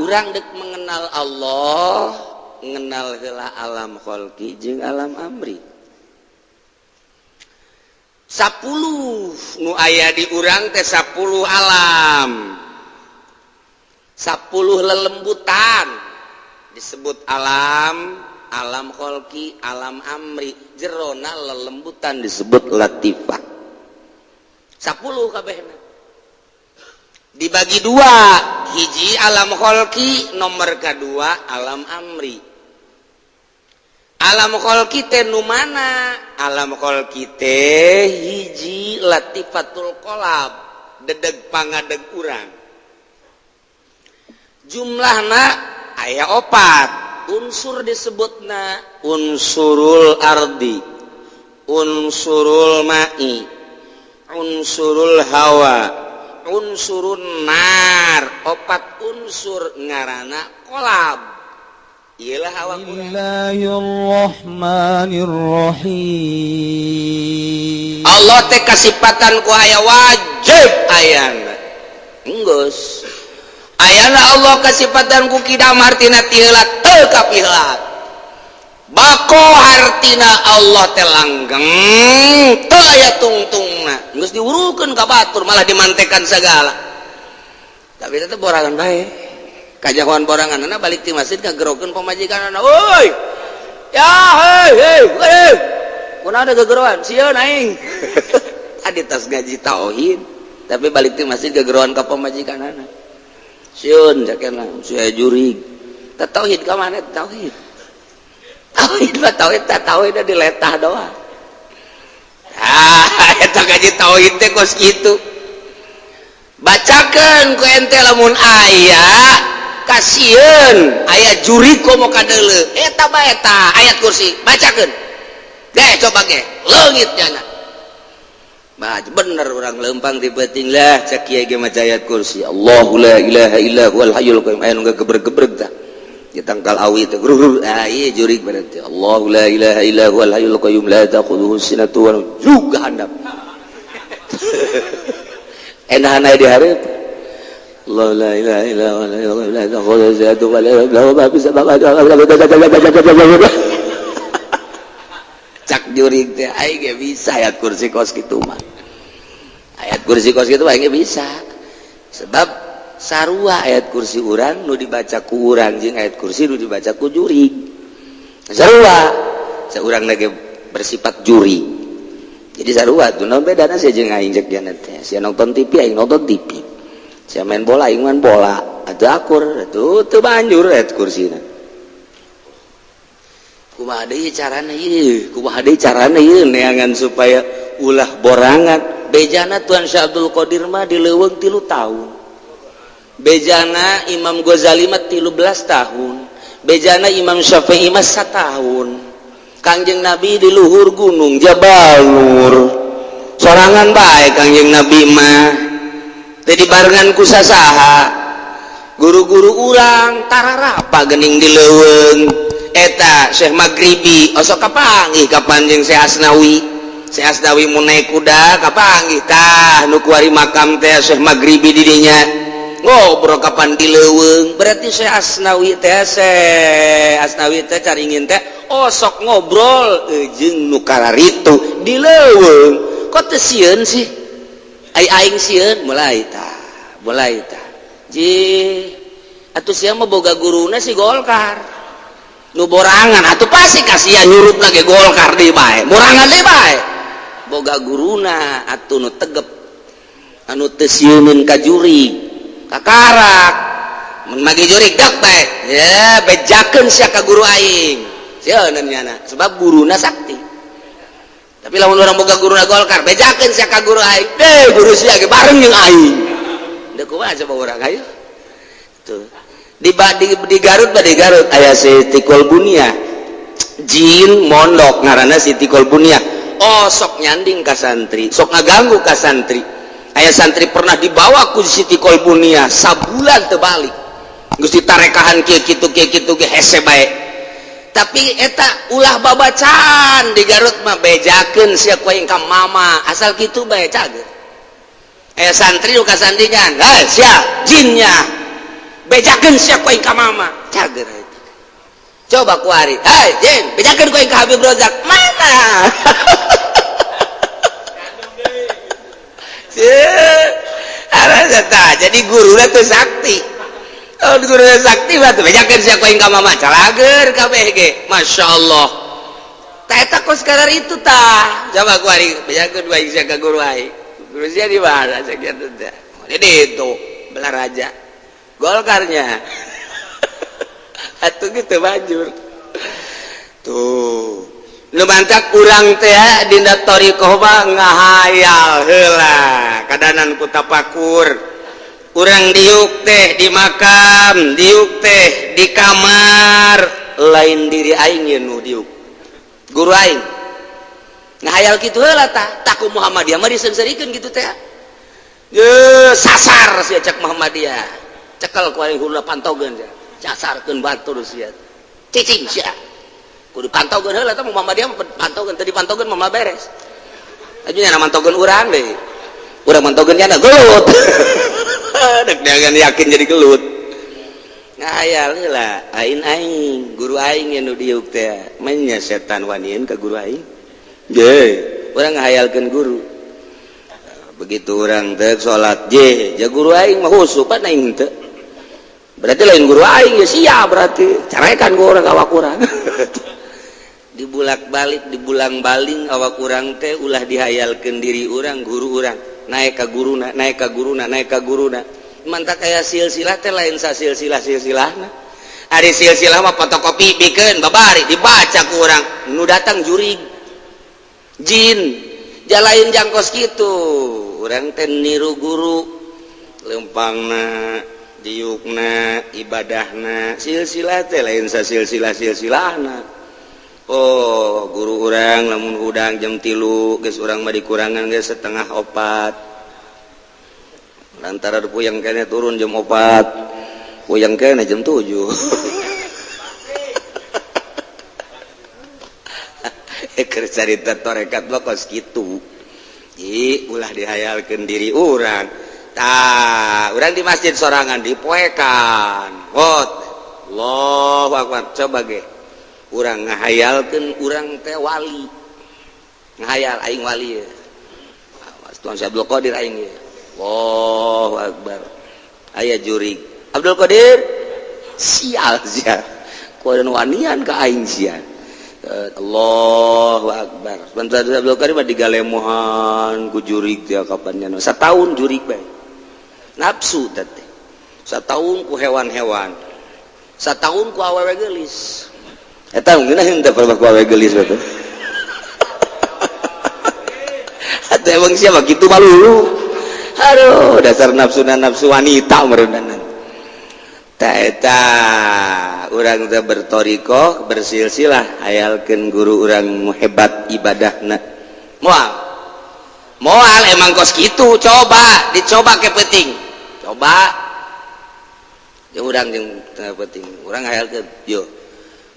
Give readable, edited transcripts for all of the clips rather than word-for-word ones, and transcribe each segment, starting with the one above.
Urang dek mengenal Allah, mengenal heula alam kholqi jeung alam amri. 10 nu aya di urang teh, 10 alam, 10 lelembutan disebut alam, alam kholqi, alam amri. Jerona lelembutan disebut latifah. 10 kabehna dibagi dua, hiji alam kholqi, nomor kedua alam amri. Alam kholqi teh nu mana? Alam kholqi teh hiji latifatul qolab, dedeg pangadeg urang. Jumlahna aya opat unsur, disebutna unsurul ardi, unsurul ma'i, unsurul hawa, unsurun nar. Opat unsur ngarana qolab. Iyalah awak urang. Bismillahirrahmanirrahim. Allah teh kasipatan ku aya, wajib ayana. Enggeus ayana Allah kasipatan ku kidam, hartina ti heula teu kapiheula. Bako hartina Allah teh langgeng, teu aya tungtungna. Geus diurukeun ka batur malah dimantekan segala, tapi tetep borangan bae. Kajahoan borangan balik di masjid ngagerokeun pamajikan, "Woi ya, hei hei hei, kunaon ada gegeroan?" "Sieun aing." Adi tas ngaji tauhid, tapi balik di masjid gegeroan ka pamajikanana, "Sieun cakena sia jurig." Tah, tauhid ka mana? Tauhid, tauhid mah tauhid, tah, tauhid diletah doang. Ah, eta ngaji tauhid teh kos kitu. Bacakeun ku ente lamun aya kasieun, aya jurig komo kadeuleu, eta bae eta ayat kursi bacakeun ge, coba ge leungit nyana. Bah, bener urang lempang di beuting lah, cek kiai ge maca ayat kursi, "Allahu la ilaha illa huwal hayyul qayyum," aya nu gebreg-gebreg tah di tangkal awi teh. Ah, iya jurig berarti. "Allahu la ilaha illa huwal hayyul qayyum, la ta'khudhuhu sinatun wa juga handap." Enahan aya di hareup. "Allah la ilaha illa huwal hayyul qayyum, la ta'khudhuhu sinatun wa la nawm, ma fis samawati." Cak jurig teh, aing ge bisa ayat kursi kos kitu mah. Ayat kursi kos kitu aing ge bisa, sebab sarua ayat kursi urang nu dibaca ku urang jeung ayat kursi nu dibaca ku jurig sarua. Seurang lagi bersifat jurig, jadi sarua tuh. Naon bedana sia jeung aing? Cek dia teh, sia nonton TV, aing nonton TV, sia main bola, aing main bola, atuh akur atuh, teu banjur ayat kursina. Kumaha deui carana ieu? Kumaha deui carana ieu neangan supaya ulah borangan? Bejana Tuan Syekh Abdul Qadir mah di leuweung 3 tahun, bejana Imam Ghazali mah 13 tahun, bejana Imam Syafi'i mah satahun. Kangjeng Nabi di luhur gunung Jabal Nur sorangan bae. Kangjeng Nabi mah teu barengan ku sasaha. Guru-guru urang tararapa gening di leuweung eta. Syekh Maghribi osok kapanggih kapan jeung Syekh Asnawi. Syekh Asnawi mun naik kuda kapanggih tah nu kuari makam teh. Syekh Maghribi di dinya ngobrol kapan di leuweung. Berarti Syekh Asnawi teh, Syekh Asnawi teh caringin teh osok ngobrol jeung nu kararitu di leuweung. Kok teu sieun sih? Ai aing sieun. Mulai tah, mulai tah ji atuh. Sia mah boga guruna si Golkar nu borangan atuh, pasti kasihan nyurup lagi Golkar di bae, borangan di bae. Boga guruna atuh nu tegep, anu teu sieuneun ka jurig. Kakarak mun magi jurig dak bae ya, "Bejakeun sia ka guru aing." Sieun nyana sebab guruna sakti. Tapi lamun urang boga guruna Golkar, "Bejakeun sia ka guru aing," deh guru sia ge bareng jeung aing. Deuk kumaha coba urang? Ayo tuh di Garut, di Garut aya Siti Kolbunia, jin mondok ngaranna Siti Kolbunia. Oh, sok nyanding ka santri, sok ngaganggu ka santri. Aya santri pernah dibawa ku Siti Kolbunia, sabulan teu balik. Geus ditarekahan kieu kitu kieu kitu ge hese bae. Tapi eta ulah babacaan di Garut mah, "Bejakeun sia ku aing ka mama," asal kitu bae cager. Aya santri nu kasandingan, "Hei sia, jinnya." Bejakeun sia ku aing ka mama. Cager eta. Coba ku ari. Hei, jeng, bejakeun ku aing ka Habib Rozak. Mana? Jadi guru teh sakti. Oh, guru sakti mah teh bejakeun sia ku aing ka mama. Calager kabeh ge. Masyaallah. Tah eta kos kadar itu tah. Coba ku ari bejakeun ku aing sia ka guru aing. Guru sia di mana sakitu teh. Di itu Balaraja. Golkarnya. Atuh gitu banjur. Tuh. Nu mantak urang teh dina thariqah mah ngahayal heula kadanan ku tapakur. Urang diuk teh di makam, diuk teh di kamar, lain diri aing ye nu diuk. Guru aing. Ngahayal kitu heula tah, tah ku Muhammadiyah mah diseungseurikeun kitu teh. Ye sasar sia cek Muhammadiyah. Cekel ku aing heula pantogeun sia. Sasarkeun batur sia. Cicing sia. Kudu pantogeun heula tah Muhammadiyah mah pantogeun, teu dipantogeun mah beres. Aju nya mantogeun urang deui. Urang mantogeun nya gelut. Dek jangan yakin jadi gelut. Ngahayal heula aing aing guru aing nu diuk teh. Manya setan wanian ka guru aing. Je, urang ngahayalkeun guru. Begitu urang teh salat je, ja guru aing mah khusyuk pan aing teu. Berarti lain guru aing ya sia berarti. Carekan ku urang awak urang. Dibulak-balik, dibulang-baling awak urang teh ulah dihayalkeun diri urang guru urang. Naik ka guruna, naik ka guruna, naik ka guruna. Mantak aya silsilah teh lain sasilsilah silsilahna. Ari silsilah mah fotokopi bikeun babari dibaca ku urang. Nu datang jurig. Jin jalain jangkos kitu. Urang teh niru guru lempangna, diukna, ibadahna, silsilah teh lain sasilsilah silsilahna. Oh, guru urang lamun hudang jam 3 geus urang mah dikurangan geus 3:30. Lantaran puyeng kene turun jam 4, puyeng kene jam 7. Keur carita tarekat mah kos kitu. Ih, ulah dihayalkeun diri urang. Tah, urang di masjid sorangan dipoekan. Hot. Allahu akbar. Coba ge. Urang ngahayalkeun urang teh wali. Ngahayal aing wali ye. Tuan Syekh Abdul Qadir aing ye. Allahu akbar. Aya jurig. Abdul Qadir sial sia. Kudu wanian ka aing sia. Allahu akbar. Bantu Abdul Qadir mah digalemohan ku jurig teh kapan nya. Sataun jurig bae. Nafsu teh. Sataun ku hewan-hewan. Sataun ku awewe geulis. Eta ngeunah henteu pernah ku awewe geulis bae. Atuh emang siapa kitu malu. Aduh, dasar nafsuna nafsu wanita meureunana. Tah eta urang teh bertorikoh, bersilsilah hayalkeun guru urang hebat ibadahna. Moal. Moal emang kos kitu, coba dicoba ke peuting. Coba. Jeung urang jeung tengah peuting, urang hayalkeun yo.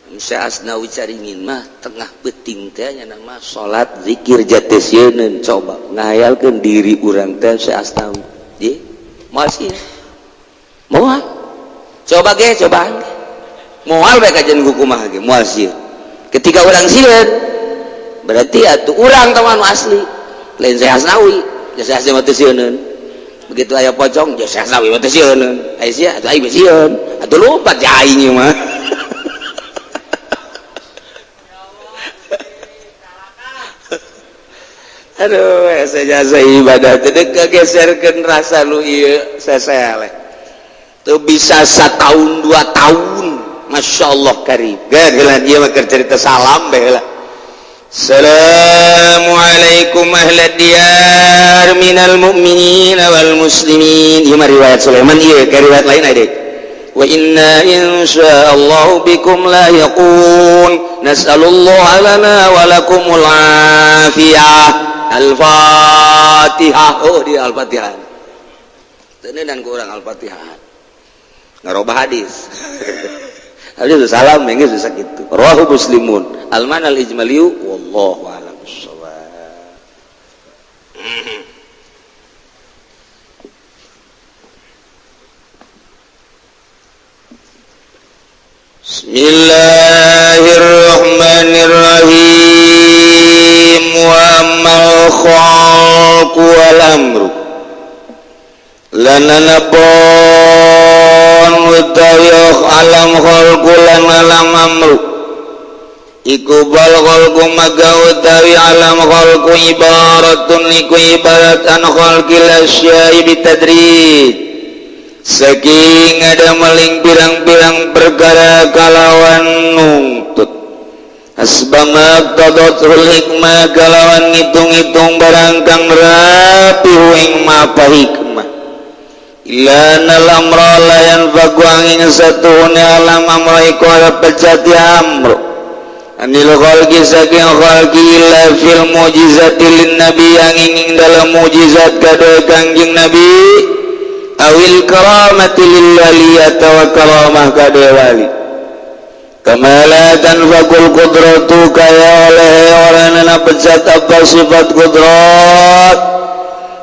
Syekh Asnawi Caringin mah tengah peuting teh nya mah salat zikir jatesieun coba ngahayalkeun diri urang teh Syekh Asnawi. Ye, moal sih. Moal. Coba ge, cobaan ge. Moal bae kajian kumaha ge, moal sieun. Ketika urang sieun berarti atuh urang teh anu asli. Lain Syekh Asnawi, ya Syekh Asnawi mah teu sieuneun. Begitu aya pocong, ya Syekh Asnawi mah teu sieuneun. Aya sia atuh aing sieun. Atuh lompat ja aing ieu mah. Aduh, jasa ibadah teh kegeserkeun rasa nu ieu seseleh. Teu bisa satahun 2 tahun. Masya Allah karim. Geus ieu mah keur cerita salam bae heula. Assalamualaikum ahlad diyar minal mu'minin wal muslimin. Ieu mah riwayat Sulaiman ieu, ka riwayat lain aya deui. Wa inna insyaallah bikum lahiqun. Nas'alullah lana wa lakumul afiyah. Al-Fatihah. Oh, dia Al-Fatihah. Teuneundan ku urang Al-Fatihah. Ngarobah hadis. Hadis salam geus bisa kitu. Rawahu Muslimun. Al-mana al-ijmaliyu wallahu a'lam bissawab. Bismillahirrahmanirrahim. Wa ammal khalqu wal amru lan anapun utawi alam khalqu lan alam amru iku bal khalqu maka utawi alam khalqu ibaratun iku ibarat an khalqil asya'i bitadrij saking ada maling pirang-pirang perkara kalawan nungtut asbama tadatul hikmah kalawan ngitung-ngitung barang kang rapi ing mapa hikmah. Illa anal amra la yanfaku angin satuhune alam amra iku ala pecati amru anil khalqi saking khalqi illa fil mujizati lin nabi angin ing dalam mujizat kadue Kangjeng Nabi awil karamati lil wali atawa karamah kadue wali kama la tanfakul qudratu kaya oleh orang pecat apa sifat kudrat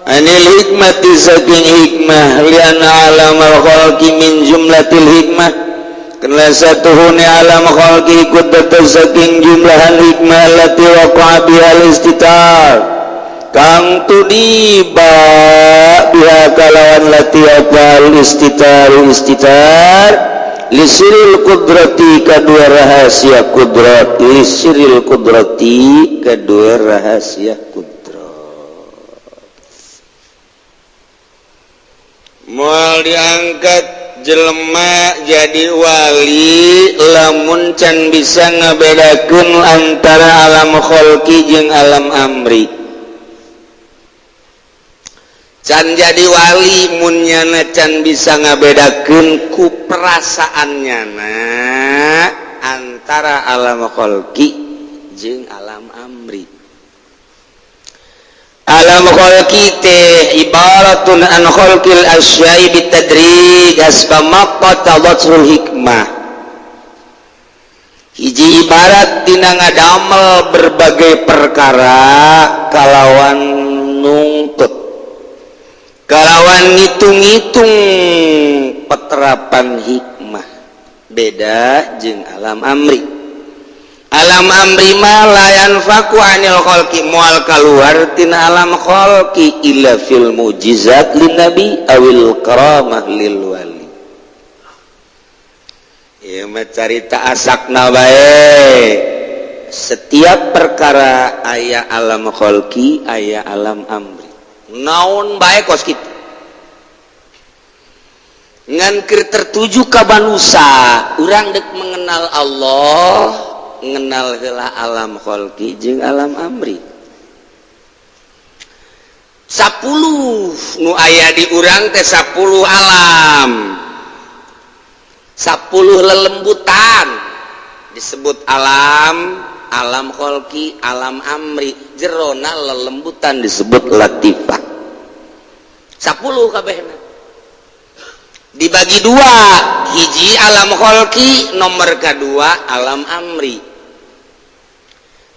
anil hikmati saking hikmah lianna alamal khalqi min jumlatil hikmah karena satuhune alam khalqi ikut tetep saking jumlahan hikmah allati waqa'a bihal istitar kang tudiba biha kalawan lati apal istitar istitar lisiril kudrati kadua rahasia kudrat, lisiril kudrati kadua rahasia kudrat. Moal diangkat jelema jadi wali lamun can bisa ngabedakeun antara alam kholqi jeung alam amri. Can jadi wali mun nyana can bisa ngabedakeun ku perasaan nyana antara alam kholqi jeung alam amri. Alam kholqi teh ibaratun an kholqil asya'i bitadrij hasba maqtadatul hikmah. Hiji ibarat tina ngadamel berbagai perkara kalawan nungtut kalawan ngitung-ngitung peterapan hikmah, beda jeung alam amri. Alam amri mah la yanfaku anil khalqi moal kaluar tina alam khalqi illa fil mujizat lin nabi awil karamah lil wali. Ieu mah carita asakna bae. Setiap perkara aya alam khalqi, aya alam amri. Naon bae kos kitu. Ngan keur tertuju ka manusa, urang dek mengenal Allah, ngenal heula alam khalqi jeung alam amri. 10 nu aya di urang teh 10 alam. 10 lelembutan disebut alam, alam kholqi, alam amri. Jerona lelembutan disebut latifah. 10 kabehna dibagi dua, hiji alam kholqi, nomor kedua alam amri.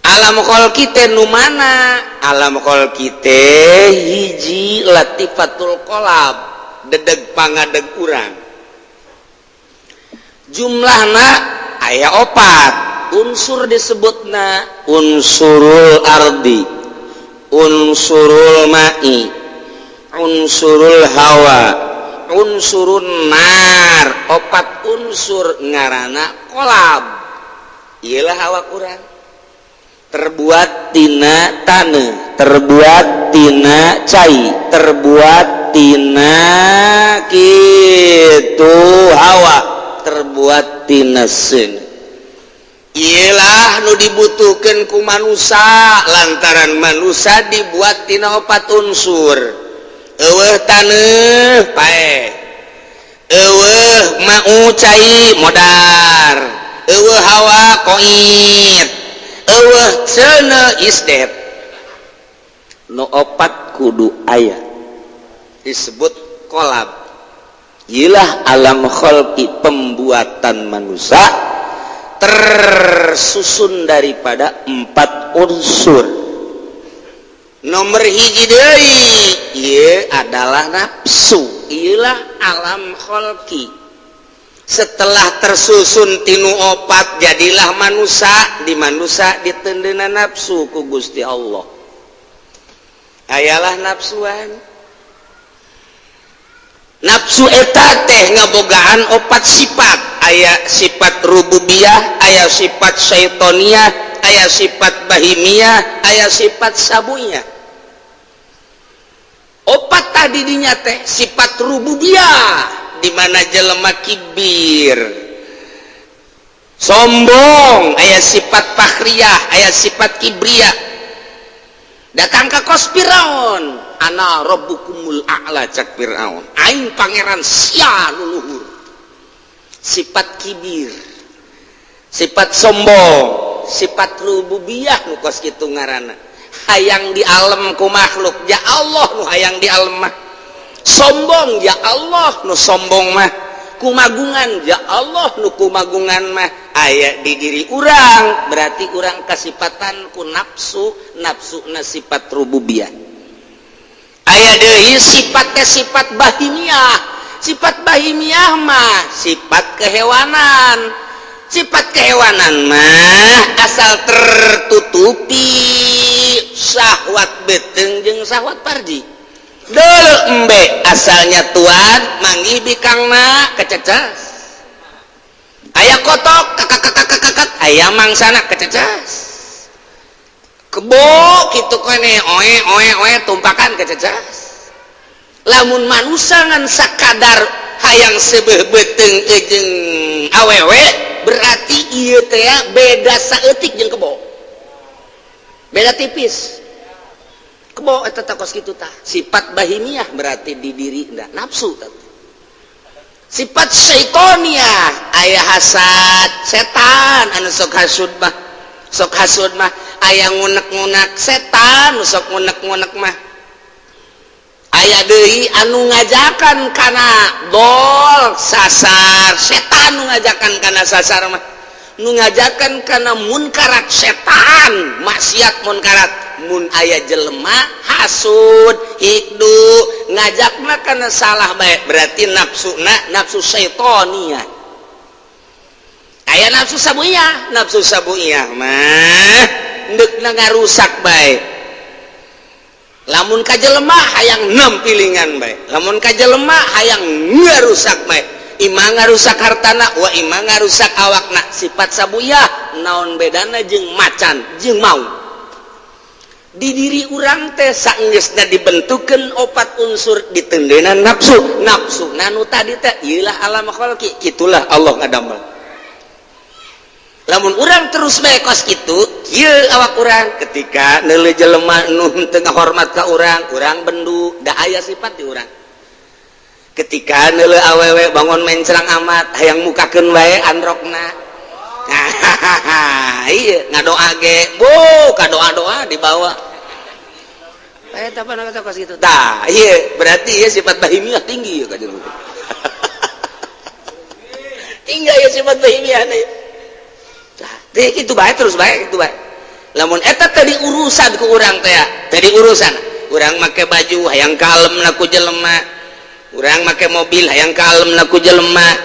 Alam kholqi teh nu mana? Alam kholqi teh hiji latifatul qalab, dedeg pangadeg urang. Jumlahna aya 4 unsur disebutna unsurul ardi, unsurul ma'i, unsurul hawa, unsurun nar. 4 unsur ngarana kolab. Iyalah awak urang terbuat tina taneuh, terbuat tina cai, terbuat tina kitu hawa, terbuat tina seuneu. Iyalah nu dibutuhkeun ku manusa lantaran manusa dibuat tina 4 unsur. Eueuh taneuh paeh, eueuh mau cai modar, eueuh hawa koit, eueuh seuneu isdet. Nu 4 kudu aya disebut kolab. Iyalah alam kholqi, pembuatan manusia tersusun daripada 4 unsur. Nomor hiji deui ieu adalah nafsu. Iyalah alam kholqi. Setelah tersusun tinu opat, jadilah manusia. Di manusia diteundeuna nafsu ku Gusti Allah, ayalah nafsuan. Nafsu eta teh ngabogaan opat sifat. Aya sifat rububiyah, aya sifat syaitoniyah, aya sifat bahimiyah, aya sifat sabuiyah. Opat tadi dinya teh sifat rububiyah, di mana jelema kibir, sombong, aya sifat fakhriyah, aya sifat kibriyah. Datang ke kos Firaun, "Ana rabbukumul a'la," cak Firaun, "aing pangeran sia nu luhur." Sifat kibir, sifat sombong, sifat rububiyah nu kos kitu ngaranna, hayang di alam ku makhluk. Ya Allah nu hayang di alam mah sombong, ya Allah nu sombong mah kumagungan, ya Allah nu kumagungan mah. Aya di diri urang, berarti urang kasipatan ku nafsu, nafsu na sifat rububiyah. Aya deui sifatnya sifat bahimiyah. Sifat bahimiyah mah sifat kehewanan. Sifat kehewanan mah asal tertutupi syahwat beuteung jeung syahwat parji. Dul embe asalnya tuan manggih bikangna kececas, aya kotok kakak, aya mangsana kececas, kebo kitu kene oe oe oe tumpakan kececas. Lamun manusia ngan sakadar hayang seubeuh beuteung jeung awewe, berarti ieu teh beda saeutik jeung kebo, beda tipis kebo eta teh kos kitu tah. Sifat bahimiah berarti di diri ndak nafsu tah. Sifat syaitoniah, aya hasad setan anu sok hasud mah, sok hasud mah aya ngunek-ngunek setan nu sok ngunek-ngunek mah. Aya deui anu ngajakan kana dol sasar, setan nu ngajakan kana sasar mah, nu ngajakan kana munkarat setan, maksiat munkarat. Mun aya jelema hasud, hikdu, ngajakna kana salah bae, berarti nafsuna nafsu syaitoniah. Aya nafsu sabuiyah. Nafsu sabuiyah mah ndekna ngarusak bae. Lamun ka jelema hayang nempilingan bae, lamun ka jelema hayang ngarusak bae, ima ngarusak hartana wa ima ngarusak awakna. Sifat sabuiyah naon bedana jeung macan jeung maung? Di diri urang teh saenggeusna dibentukeun opat unsur, diteundeuna nafsu, nafsu nu tadi teh ieulah alam khalqi. Itulah Allah ngadamel. Lamun urang terus bae kos kitu, kieu awak urang. Ketika neuleuh jelema nu teu ngahormat ka urang, urang bendu, da aya sifat di urang. Ketika neuleuh awewe bangun mencrang amat, hayang mukakeun wae androkna. Iya, ngadoa ge bu kadoa-doa dibawa. Eh, apa kata kos gitu tah, iya, berarti iya sifat bahimiah tinggi ya, kajian tinggi ya sifat bahimiah nih. Tah, itu baik, terus baik itu baik. Lamun eta tadi urusan ku urang teh, tadi urusan urang make baju hayang kalem ku jelema, urang make mobil hayang kalem ku jelema,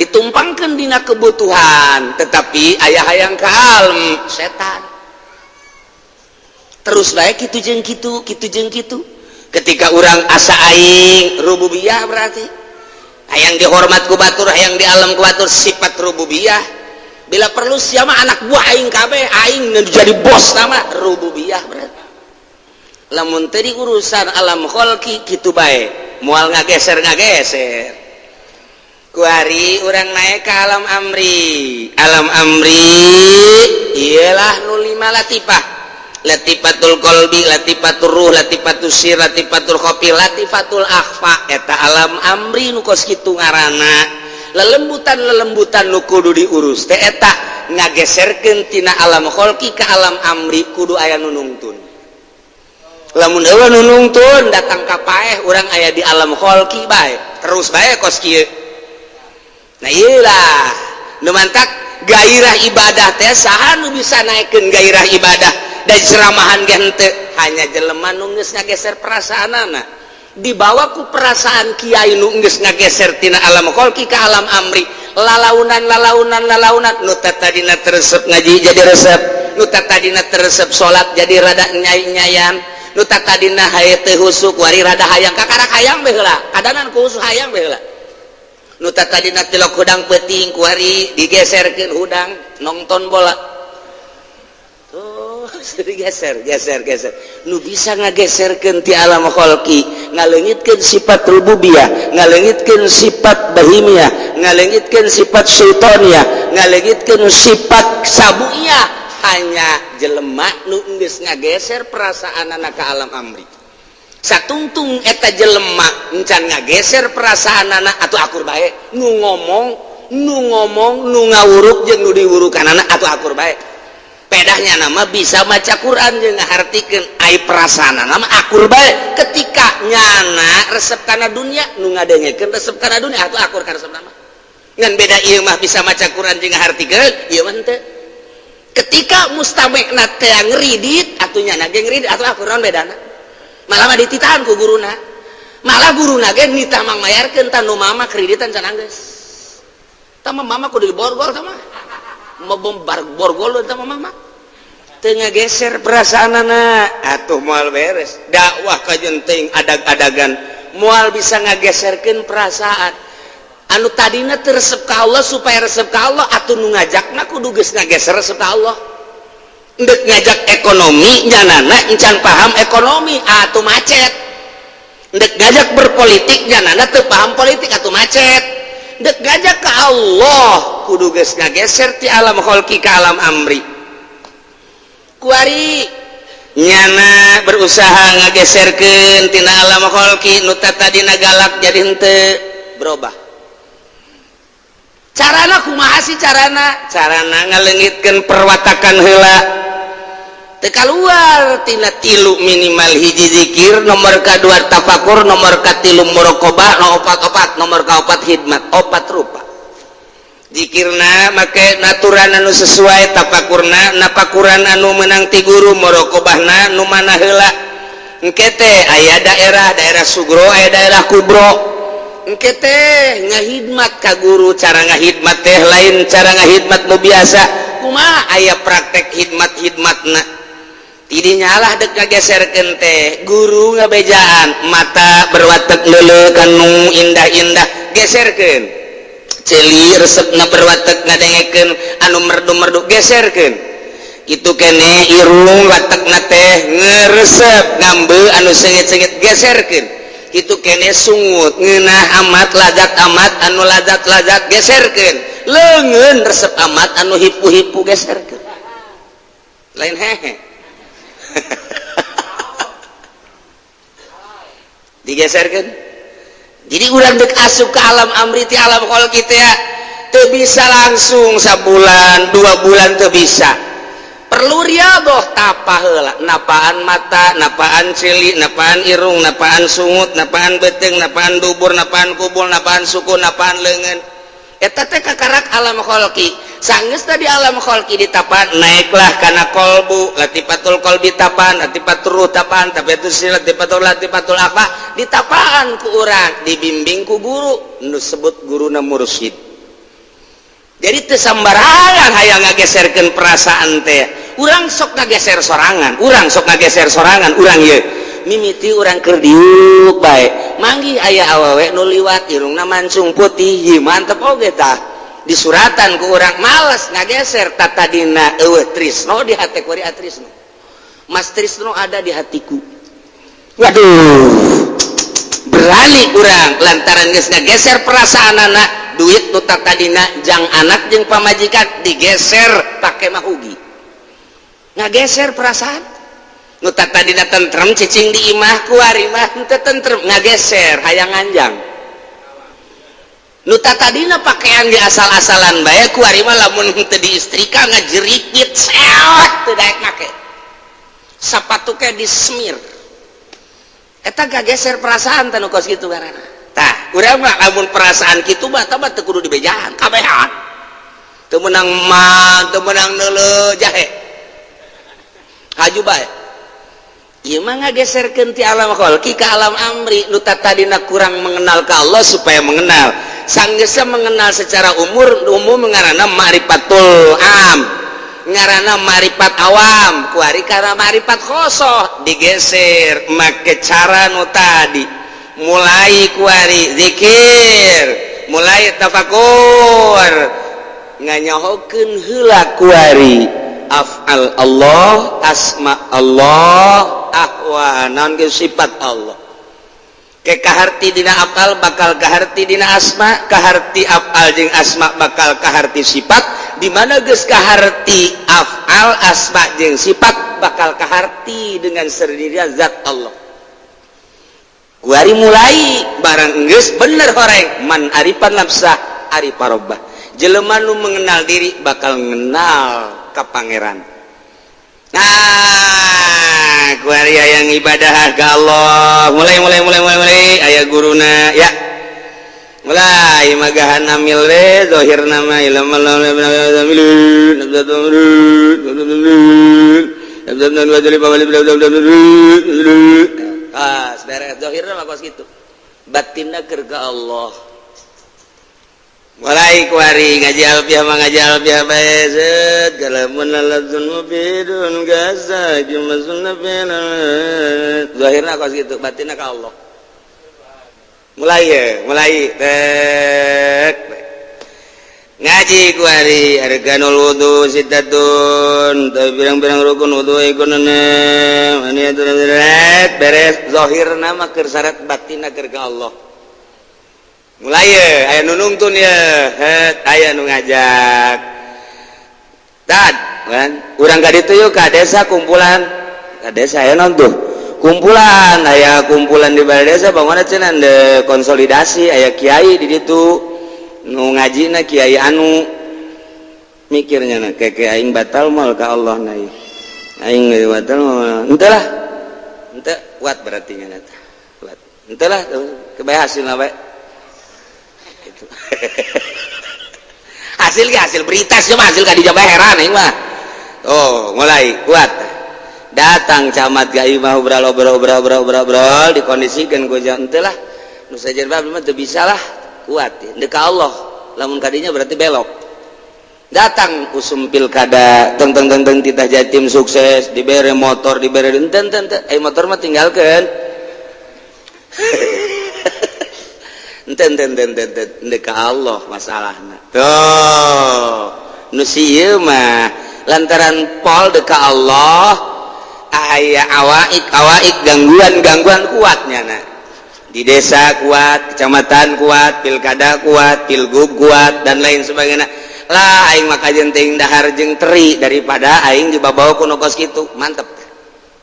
ditumpangkan dina kebutuhan, tetapi aya hayang kalem setan. Terus baik gitu jeung kitu, kitu jeung kitu. Ketika urang asa aing rububiyah, berarti hayang dihormat ku batur, hayang di alam ku batur, sifat rububiyah. Bila perlu siapa anak buah aing kabeh, aing jadi bos nama rububiyah. Berarti lamun tadi urusan alam kholqi kitu bae, moal ngageser ngageser. Kuari urang naik ke alam amri. Alam amri ialah nu lima latifah: latifatul qalbi, latifatul ruh, latifatul sir, latifatul khofi, latifatul akhfa. Eta alam amri nu kos kitu ngaranna. Lelembutan lelembutan nu kudu diurus teh eta ngageserkeun tina alam kholqi ke alam amri, kudu aya nu nungtun. Lamun euweuh nu nungtun, datang ka paeh urang aya di alam kholqi bae, terus bae kos kieu. Nah, iyalah nu mantak gairah ibadah teh. Saha nu bisa naikkeun gairah ibadah dan ceramahan ge henteu? Hanya jelema nu geus ngageser perasaanana, dibawa ku perasaan kiai nu geus ngageser tina alam kholqi ke alam amri. Lalaunan, lalaunan, lalaunan. Nu tadina teu resep ngaji jadi resep, nu tadina teu resep salat jadi rada nyai-nyayan, nu tadina haye teu husuk wari rada hayang, kakarak hayang bae heula, kadanan ku husuk hayang bae heula. Nu tadina tilok hudang peuting, kuari digeserkeun hudang nonton bola tuh digeser, geser, geser. Nu bisa ngageserkeun ti alam kholqi, ngaleungitkeun sifat rububiyah, ngaleungitkeun sifat bahimiyah, ngaleungitkeun sifat syaitoniyah, ngaleungitkeun sifat sabuiyah, hanya jelema nu geus ngageser perasaanana ka alam amri. Satungtung eta jelema encan ngageser perasaanana, atuh akur bae nu ngomong, nu ngomong, nu ngawuruk jeung nu diwurukanana, atuh akur bae. Pedahnya nama bisa maca Quran jeung ngahartikeun, ai perasaanana mah akur bae. Ketika nyana resep kana dunia, nu ngadengekeun resep kana dunia, atuh akur kana resep nama. Ngan beda ieu mah bisa maca Quran jeung ngahartikeun, ieu mah henteu. Ketika mustamina teh ngeridit, atuh nyana ge ngeridit, atuh akur. Naon bedana? Malah mah dititahan ku guruna, malah guruna ge nitah mang mayarkeun. Tah, nu mama kreditan can anggeus tah mah, mama kudu diborgol. Tah mah mau borgol, tah mah mama teu ngageser perasaanana, atuh moal beres dakwah. Kajenting adag-adagan moal bisa ngageserkeun perasaan anu tadina teu resep ka Allah supaya resep ka Allah. Atuh nu ngajakna kudu geus ngageser resep ka Allah. Ndek ngajak ekonomi, nyanana encan paham ekonomi, atuh macet. Ndek ngajak berpolitik, nyanana teu paham politik, atuh macet. Ndek ngajak ke Allah, kudu geus ngageser ti alam kholqi ka alam amri. Kuari nyana berusaha ngageserkeun tina alam kholqi, nu tadina galak jadi henteu, berubah. Carana kumaha sih carana? Carana ngaleungitkeun perwatakan heula. Teu kaluar tina tilu, minimal hiji zikir, nomor kadua tafakur, nomor katilu muraqabah, nomor opat opat nomor kaopat hidmat. Opat rupa. Zikirna make naturan anu sesuai, tafakurna napakuran anu menang ti guru, muraqabahna nu mana heula. Engke teh aya daerah daerah sugro, aya daerah kubro. Engke teh ngahidmat ka guru. Cara ngahidmat teh lain cara ngahidmat nu biasa. Kumaha? Aya praktek hidmat hidmatna. Tidinya lah dek ngageserkeun teh, guru ngabejaan, mata berwatek leuleuh kanu indah-indah, geserkeun. Ceuli resepna berwatek ngadengekeun anu merdu-merdu, geserkeun. Kitu kene irung watekna teh ngeresep ngambe anu seungit-seungit, geserkeun. Kitu kene sungut ngeunah amat, lazat amat anu lazat-lazat, geserkeun. Leungeun resep amat anu hipu-hipu, geserkeun. Lain hehe digeserkan. Jadi urang dek asup ke alam amri ti alam kholqi teh teu bisa langsung sabulan 2 bulan, teu bisa. Perlu riadoh, tapa heula, napaan mata, napaan ceuli, napaan irung, napaan sungut, napaan beuteung, napaan dubur, napaan kubul, napaan suku, napaan leungeun. Eta teh kakarak alam kholqi. Sanggeus tadi alam kholqi ditapan, naiklah kana kolbu, latifatul kolbi tapan, latifatul ruh tapan, tapi itu sih latifatul latifatul apa ditapaan ku urang, dibimbing ku guru nu sebut guruna mursyid. Jadi teu sambarangan hayang ngageserkeun perasaan teh. Urang sok ngageser sorangan, urang sok ngageser sorangan. Urang ieu mimiti urang keur diuk bae, manggih aya awewe nu liwat, irungna mancung putih. Ieu mantep oge tah, disuratan ku urang, males ngageser. Tatadina eueuh trisno di hate, kuari atrisno. Mas Trisno ada di hatiku. Waduh, berani urang lantaran geus ngageser perasaan anak. Duit nu tadina jang anak jeung pamajikan digeser pake mahugi. Ngageser perasaan. Nu tadina tentrem cicing di imah, kuari mah henteu tentrem, ngageser hayang nganjang. Nu tadina pakaian di asal-asalan bae, kuari mah lamun henteu diistrika ngajerikit seot, teu daek make. Sapatu ke disemir. Eta ngageser perasaan teh nu kos kitu ngaranna. Tah, urang mah lamun perasaan kitu mah tah mah teu kudu dibejaan kabehan. Teu meunang mah, teu meunang neuleuh jahe, haju bae. Ieu mah ngageserkeun ti alam kholqi ka alam amri. Nu tadina kurang mengenal ka Allah supaya mengenal. Sanggeusna mengenal secara umur umum, ngaranna ma'rifatul am, ngaranna ma'rifat awam. Kuari karena ma'rifat khosoh digeser make cara nu tadi, mulai kuari zikir, mulai tafakur, nganyahokeun heula kuari af'al Allah, asma Allah, ahwa naon ge, sifat Allah. Ke kaharti dina af'al, bakal kaharti dina asma. Kaharti af'al jeung asma, bakal kaharti sifat. Di mana geus kaharti af'al, asma jeung sifat, bakal kaharti dengan sendirinya zat Allah. Kuari mulai barang geus bener horeng, man arifa nafsah arifa robbah. Jelema nu mengenal diri bakal mengenal ka Pangeran. Nah, kuari yang ibadah ke Allah, mulai mulai mulai mulai mulai aya guruna ya, mulai magahan amil we zahir nama ilmu. Ah, beres zahirna mah kos kitu, batinna keur ka Allah. Mulai kuari ngaji alfiah mah, ngaji alfiah bae, set kalamun ladzun mufidun gaza jumasun. Zahirna kos kitu, batinna ka Allah. Mulai ya, mulai tek ngaji kuari arkanul wudu sittatun, tapi pirang-pirang rukun wudu iku beres. Zahirna mah keur syarat, batinna keur ka Allah. Mulai ya, aya nu nungtun ya, het, aya nu ngajak tad kan urang ka ditu yuk, ka desa, kumpulan ka desa. Aya naon tuh kumpulan, aya kumpulan di balai desa, bangun cenah de konsolidasi, aya kiai di ditu nu ngajina kiai anu. Mikirnya na kayak aing batal mal ka Allah na, aing batal mal ente lah, ente kuat berarti nya, kuat ente lah, kebaya hasil bae itu hasil ge, hasil berita sih mah, hasil ka dijaba heran aing mah. Oh, mulai kuat, datang camat ka imah, obrol obrol obrol obrol obrol obrol, dikondisikan ku ente lah, nu sajen mah teu bisa lah. Kuat ya ka Allah, lamun kadinya berarti belok. Datang usum pilkada, teng teng teng teng, titah jadi tim sukses, dibere motor, dibere enten enten. Eh, motor mah tinggalkan, enten enten enten enten ka Allah masalahna. Tuh nu ieu mah lantaran pol deka Allah, aya awaik awaik, gangguan gangguan, kuatnya. Nah, di desa kuat, kecamatan kuat, pilkada kuat, pilgub kuat, dan lain sebagainya lah. Aing maka jenting dahar jeung teri daripada aing dibawa ku nu kos kitu. Mantep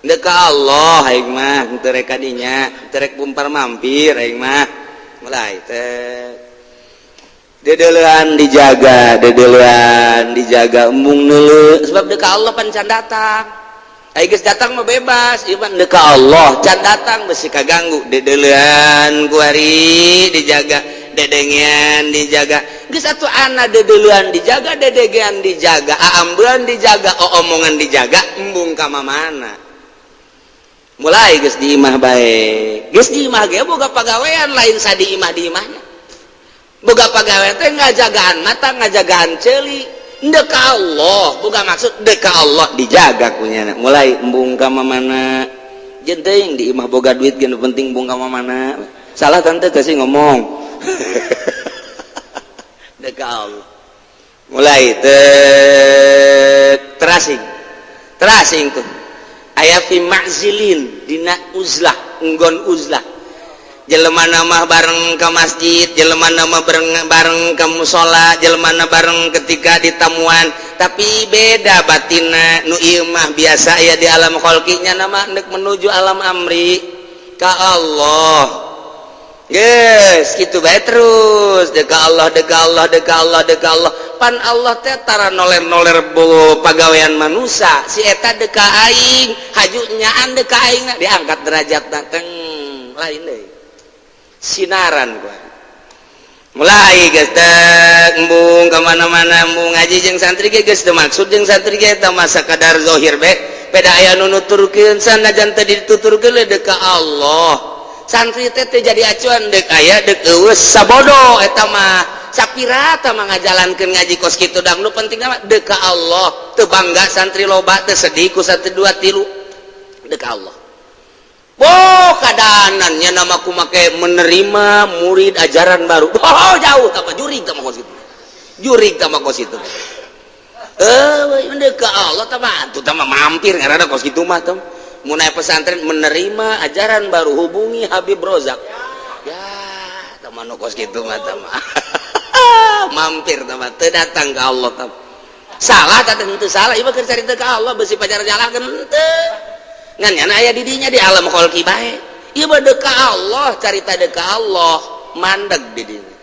deka Allah aing mah, henteu rek kadinya, henteu rek bumpar mampir aing mah. Mulai teh dedelean dijaga, dedelean dijaga, embung neuleu, sebab deka Allah pan can datang. Ai geus datang mah bebas, ieu mah deka Allah can datang, besi kaganggu. Dedelean kuari dijaga, dedengean dijaga. Geus atuh ana dedelean dijaga, dedengean dijaga, aambean dijaga, omongan dijaga, embung ka mana. Mulai geus di imah bae, geus di imah ge boga pagawean lain sadi imah. Di imahna boga pagawean teh ngajagaan mata, ngajagaan ceuli. Deka Allah, boga maksud deka Allah dijaga kunyana. Mulai embung ka mana jeung di imah boga duit ge, penting embung ka mana. Salah tante kasih ngomong deka Allah. Mulai te terasing terasing tuh aya fi ma'zilin, dina uzlah, nggon uzlah. Jelema nama bareng ke masjid, jelema nama bareng bareng ke musola, jelema bareng ketika ditamuan, tapi beda batina. Nu ieu mah biasa ya di alam kholqinya, nama hendak menuju alam amri ka Allah. Yes, gitu bae terus deka Allah, deka Allah, deka Allah, deka Allah. Pan Allah teh tara noler-noler bo pagawean manusia. Si eta deka aing, haju nyaan deka aing, diangkat derajat teng lain deui sinaran gua. Mulai geus teh embung ka mana-mana, embung ngaji jeung santri ge geus teu maksud jeung santri ge, eta masa kadar zahir be. Beda aya nu nuturkeun, sanajan teu dituturkeun deka Allah. Santri teh teu jadi acuan, dek aya dek euweuh, sabodo eta mah. Sapirata mah ngajalankeun ngaji kos kitu dang, nu penting mah deuk ka Allah. Teu bangga santri loba, teu sedih ku satu dua tilu, deuk ka Allah. Oh, kadanannya nama ku make menerima murid ajaran baru. Oh, jauh tama jurig tama kos itu. Jurig tama kos itu. Eh, deuk ka Allah tama atuh tama mampir ngaranna kos kitu mah teh. Mun aya pesantren menerima ajaran baru, hubungi Habib Rozak. Ya, tama nu kos kitu mah tama. Mampir tama teu datang ka Allah tama. Salah tah teu salah, ieu mah keur carita ka Allah besi pacar jalahkeun henteu. Ngan nyana aya di dinya di alam kholqi bae. Ieu mah deuk ka Allah, carita deuk ka Allah, mandeg di dinya.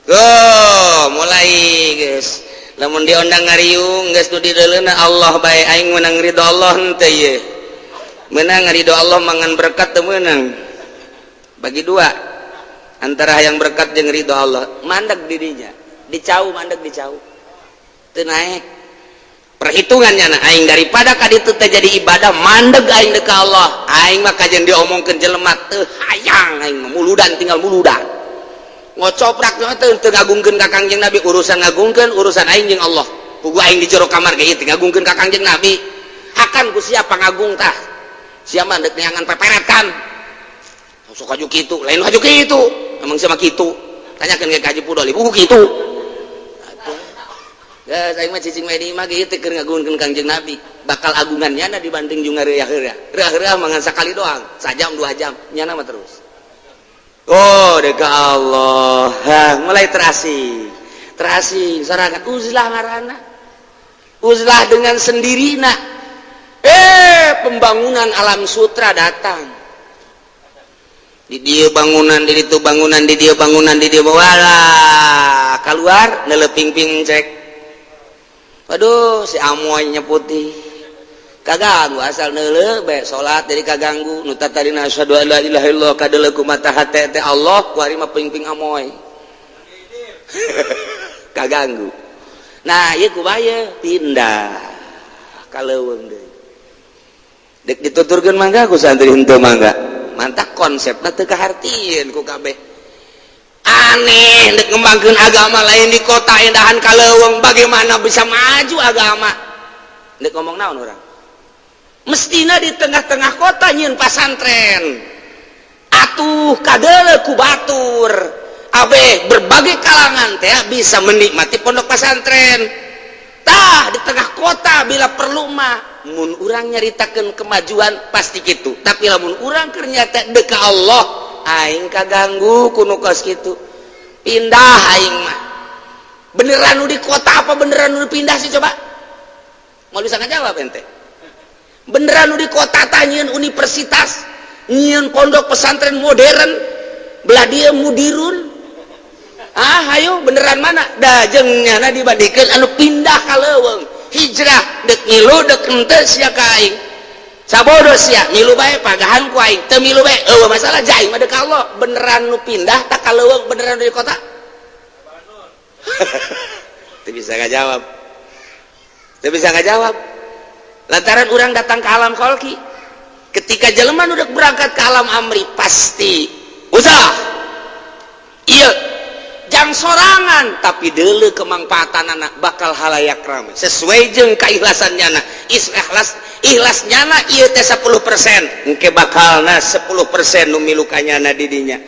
Go, mulai geus. Lamun diondang ngariung geus nu dideuleuna Allah bae, aing menang ridho Allah henteu ieu. Menang ridho Allah mangan berkat teu meunang. Bagi dua antara hayang berkat jeung ridho Allah, mandeg di dinya. Dicau mandeg dicau. Teu naek. Perhitungannya nah aing daripada ka ditu teh jadi ibadah mandeg aing deuk ka Allah. Aing mah kajian diomongkeun jelema teu hayang, aing mah muludan, tinggal muludan. Ngocoprak teu teu ngagungkeun ka Kangjeng Nabi, urusan ngagungkeun urusan aing jeung Allah. Puguh aing di jero kamar ge ieu teu ngagungkeun ka Kangjeng Nabi. Hakan ku siapa ngagung tah? Siapa dek neangan peperet kan? Sok haju kitu, lain haju kitu. Emang siapa kitu? Tanyakeun ke Haji Pudoli, puguh kitu. Ya, saya mah cicing we di imah ge teu keur ngagungkeun Kangjeng Nabi. Bakal agungan nyana dibanding jeung ngariah-riah. Riah-riah mah ngan sakali doang, sajam 2 jam, nyana mah terus. Oh, dek Allah. Ha, mulai terasing. Terasing sorangan uzlah ngaranna. Uzlah dengan sendirina. Eh, pembangunan alam sutra datang. Di dia bangunan, di itu bangunan, di dia bangunan, di dia wala keluar neleping-ping cek. Waduh, si amoynya putih. Kaganggu asal neule bae salat jadi kaganggu. Nu tadina asyhadu alla ilaha illallah kadeuleu ku mata hate teh Allah, ku ari mah ping-ping amoy. Kaganggu. Nah, ieu kumaha pindah ka leuweung deui. Dek dituturkeun mangga ku santri henteu mangga. Mantak konsepna teu kahartieun ku kabeh. Aneh, dek ngembangkeun agama lain di kota indahan ka leuweung, bagaimana bisa maju agama? Dek ngomong naon urang? Mestina di tengah-tengah kota nyieun pasantren. Atuh kadeuleu ku batur. Abe berbagai kalangan teh bisa menikmati pondok pesantren. Tah di tengah kota bila perlu mah, mun urang nyaritakeun kemajuan pasti gitu. Tapi lamun urang keur nyata deuk ka Allah, aing kaganggu ku nu kos kitu. Pindah aing mah. Beneran nu di kota apa beneran nu pindah sih coba? Mau bisa ngajawab ente? Beneran nu di kota tah nyieun universitas, nyieun pondok pesantren modern, belah dia mudirun. Ah, ayo beneran mana? Da jeung nyana dibandingkeun anu pindah ka leuweung, hijrah dek ngilu dek henteu sia ka aing. Sabodo sia ngilu bae pagahan ku aing, teu milu bae euweuh masalah ja aing mah deuk ka Allah. Beneran nu pindah tak ka leuweung beneran di kota? Teu bisa ngajawab. Teu bisa ngajawab. Lantaran orang datang ke alam kholki. Ketika jelema nu dek berangkat ke alam amri pasti usah. Iya, jang sorangan tapi deuleu kemangfaatan anak bakal halayak ramai sesuai jeung keikhlasan nyana. Ikhlas ikhlas nyana ieu teh 10%, engke bakalna 10% nu milu ka nyana di dinya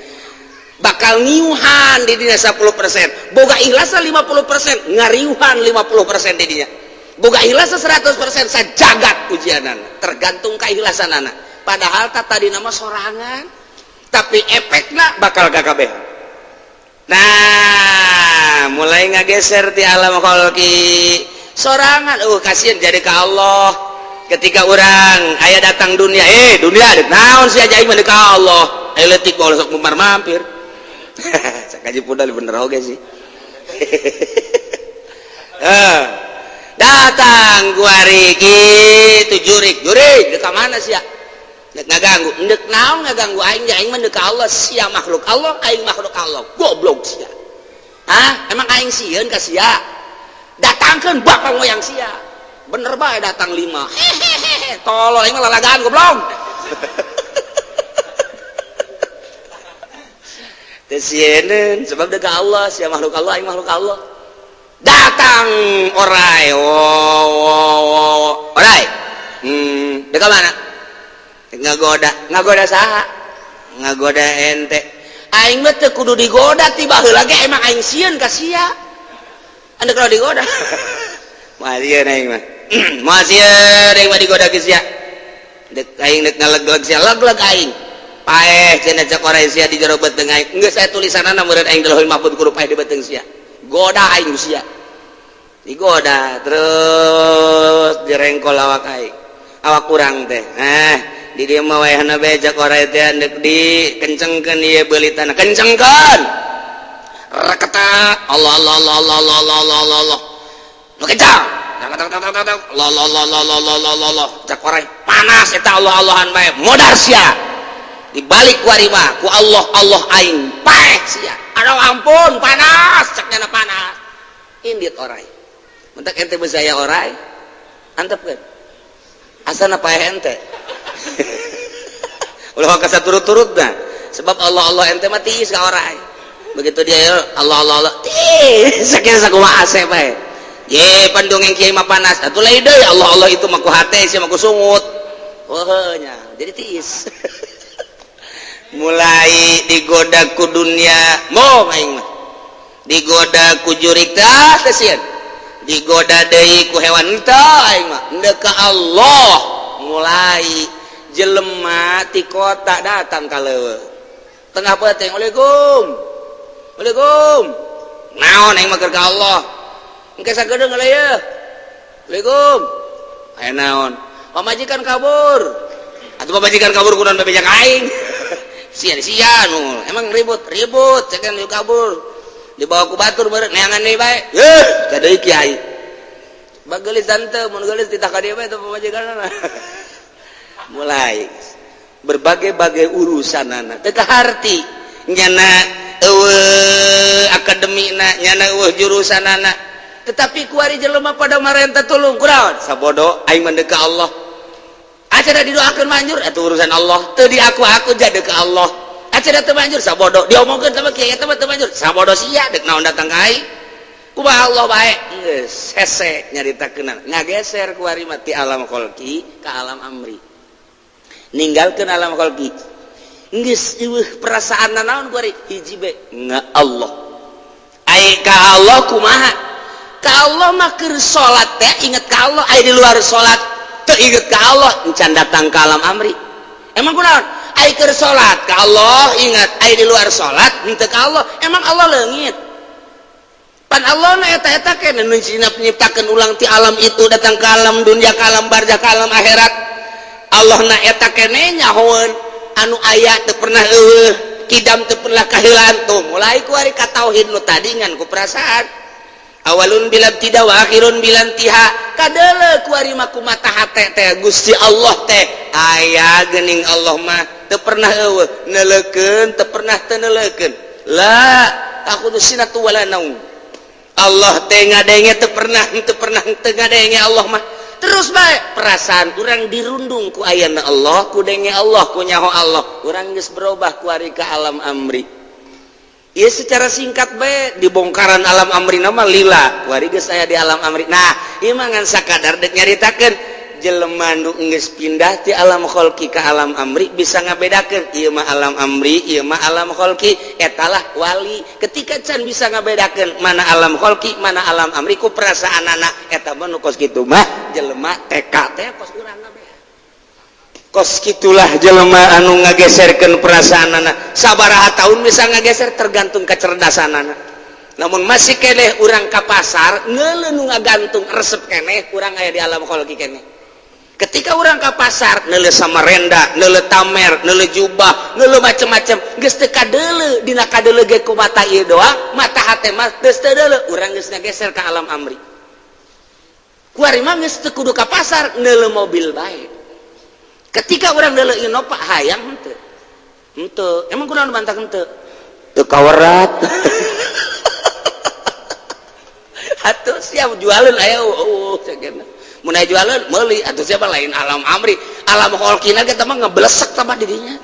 bakal ngiuhan di dinya 10%, boga ikhlas 50%, ngariuhan 50% di dinya, boga ikhlas 100%, sajagat ujianan tergantung keikhlasan anak. Padahal tak tadi nama sorangan, tapi efekna bakal KKB. Nah, mulai ngageser di alam kholki sorangan, kasihan jadi ke Allah. Ketika orang ayah datang dunia, eh dunia dek naon sih aja iman ke Allah, ayo letik bawa sok mumar mampir. Kaji pudal bener oge sih. Eh, datang kuari gitu jurik jurik dek mana sih ya? Dek ngaganggu, dek naon ngaganggu aing, ya aing mah deuk ka Allah, sia makhluk Allah, aing makhluk Allah, goblok sia. Hah? Emang aing sieun ka sia? Datangkeun bapak moyang sia. Bener bae datang lima. Hehehe, tolol, aing mah lalagaan goblok. Teu sieun sebab deuk Allah, sia makhluk Allah, aing makhluk Allah. Datang orai, oh, orai. Dek mana? Ngagoda, ngagoda saha? Ngagoda ente. Aing mah teu kudu digoda ti baheula ge emang aing sieun ka sia. Anda kalau digoda. Moal sieun aing mah. Moal sieun aing mah digoda ke sia. Dek aing dek ngaleg-leg sia, leg-leg aing. Paeh cenah cek orai sia di jero beuteung aing. Geus aya tulisanana meureun aing di Lauhul Mahfuz kudu paeh di beuteung sia. Goda aing sia. Digoda terus direngkol awak aing. Awak kurang teh. Di dieu mah wayahna bae cek orai teh deuk dikencengkeun ieu beulitana. Kencengkeun. Reketa Allah Allah Allah Allah Allah Allah Allah Allah. Nu kencang. Allah Allah Allah Allah Allah Allah Allah. Cek orai panas eta Allah Allahan bae. Modar sia. Dibalik ku ari mah ku Allah Allah aing paeh sia. Aduh ampun panas cek nyana panas. Indit orai. Mentak ente bezaya orai. Antepkeun. Asana paeh ente. Ulah ka turut-turut dah. Sebab Allah Allah ente mah tiis ka orai. Begitu dia Allah Allah Allah tiis sakieu sakumaha ase bae. Ye pandongeng kiai mah panas. Atuh lain deui Allah Allah itu mah ku hate sia mah ku sungut. Oh nya, jadi tiis. Mulai digoda ku dunia, mau aing mah. Digoda ku jurik tah teh sieun. Digoda deui ku hewan teh aing mah. Endek ka Allah mulai jelema ti kota datang ka leuweung. Tengah peuting, Waalaikum. Waalaikum. Naon aing mah keur ka Allah. Engke sagedeung heula ye. Waalaikum. Aya naon? Pamajikan kabur. Atuh pamajikan kabur kunaon bebeja ka aing. Sia sia nu. Emang ribut, ribut cekan nu kabur. Dibawa ku batur bareng neangan deui bae. Yeuh, ka deui kiai. Bagelis tante, mun geulis titah ka dieu bae teh pamajikanna. Mulai berbagai-bagai urusan anak teu kaharti nyana eueuh akademina nyana eueuh jurusan anak, tetapi kuari jelema pada marenta tulung kunaon sabodo aing mah ka Allah. Acara didoakeun manjur eta urusan Allah, teu diaku aku jadi ka Allah. Acara teu manjur sabodo, diomongkeun sama kiai eta mah teu manjur sabodo, sia deuk naon datang ka aing, kumaha Allah bae geus hese nyaritakeun. Ngageser kuari mah ti alam kholqi ka alam amri, ninggalkeun alam kholqi, geus eueuh perasaan naon kuari, hiji be nga Allah. Ai ka Allah kumaha? Ka Allah mah keur salat teh inget ka Allah, ai di luar salat teu inget ka Allah, encan datang ka alam amri. Emang kunaon? Ai keur salat ka Allah ingat, ai di luar salat henteu ka Allah. Emang Allah leungit? Pan Allah na eta-eta keneh nu nyiptakeun ulang ti alam itu datang ke alam dunia, ke alam barzah, ke alam akhirat. Allah na eta keneh nyahoeun anu aya teu pernah eueuh, kidam teu pernah kaheulaan. Tuh mulai ku ari ka tauhid nu tadi ngan ku perasaan, awalun bila tidak wa akhirun bila intiha. Kadeuleu ku ari mah ku mata hate teh Gusti Allah teh aya geuning. Allah mah teu pernah eueuh, neuleukeun teu pernah teu neuleukeun, la ta'khudzuhu sinatu wala naum. Allah teh ngadenge teu pernah teu pernah teu ngadenge. Allah mah terus bae perasaan urang dirundung ku ayana Allah, ku denge Allah, ku nyaho Allah, urang geus berubah ku ari ka alam amri. Ieu secara singkat bae dibongkaran alam amri nama lila ku ari geus aya di alam amri. Nah, ieu mah ngan sakadar dek nyaritakeun jelema nu geus pindah ti alam kholqi ka alam amri bisa ngabedakeun ieu mah alam amri, ieu mah alam kholqi. Etalah wali. Ketika can bisa ngabedakeun mana alam kholqi, mana alam amri ku perasaan anak, eta mah nu kos kitu mah jelema TK teh kos urang kabeh. Kos kitulah jelema anu ngageserkeun perasaan anak. Sabaraha tahun bisa ngageser tergantung kecerdasan anak. Namun masih keneh urang ka pasar ngeuleuh nu ngagantung resep keneh, urang aya di alam kholqi keneh. Ketika urang ka pasar neuleuh samarenda, neuleuh tamer, neuleuh jubah, neuleuh macem-macem, geus teu kadeuleu dina kadeuleu ge ku mata ieu doang, mata hate mah geus teu deuleu, urang geus ngageser ka alam amri. Kuari mah geus teu kudu ka pasar, neuleuh mobil bae. Ketika urang neuleuh Innova, hayang henteu? Henteu. Emang kunaon bantah henteu? Teu kawerat. Atuh siap jualeun aya eueuh cenah. Mun aya jualeun meuli atuh. Siapa lain alam amri, alam kholqina ge mah ngeblesek tambah dirinya.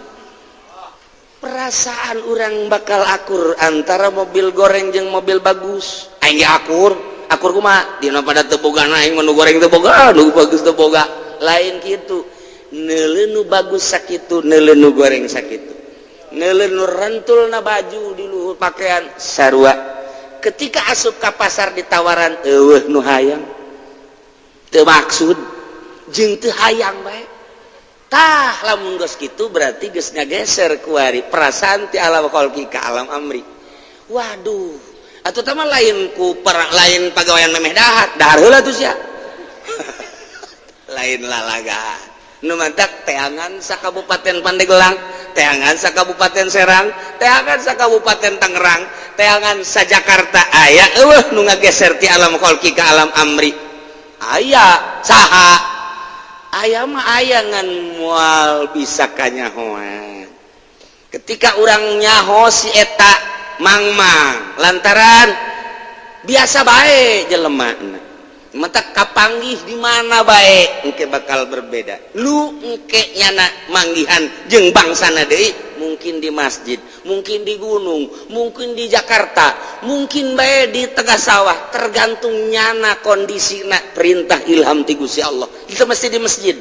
Perasaan orang bakal akur antara mobil goreng jeung mobil bagus. Aing ge akur. Akur kumaha? Dina pada teu boga aing mah nu goreng teu boga, nu bagus teu boga. Lain kitu. Neuleu nu bagus sakitu, neuleu nu goreng sakitu. Neuleu nu rentulna baju di luhur pakaian sarua. Ketika asup ka pasar ditawaran eueuh nu hayang. Teu maksud jeung teu hayang bae. Tah lamun geus kitu berarti geus ngageser kuari perasaan ti alam kholqi ka alam amri. Waduh, atuh tah mah lain ku lain pagawean memeh dahar, dahar heula tuh sia. Lain lalaga. Nu mantak teangan sa Kabupaten Pandeglang, teangan sa Kabupaten Serang, teangan sa Kabupaten Tangerang, teangan sa Jakarta aya eueuh nu ngageser ti alam kholqi ka alam amri. Aya saha? Aya mah aya ngan moal bisa kanyahoan. Ketika urang nyaho si eta mangmang lantaran biasa bae jelema mata kapanggih di mana bae engke bakal berbeda. Lu engke nyana manggihan jeung bangsana deui, mungkin di masjid, mungkin di gunung, mungkin di Jakarta, mungkin bae di tengah sawah, tergantung nyana kondisina perintah ilham ti Gusti Allah. Itu mesti di masjid,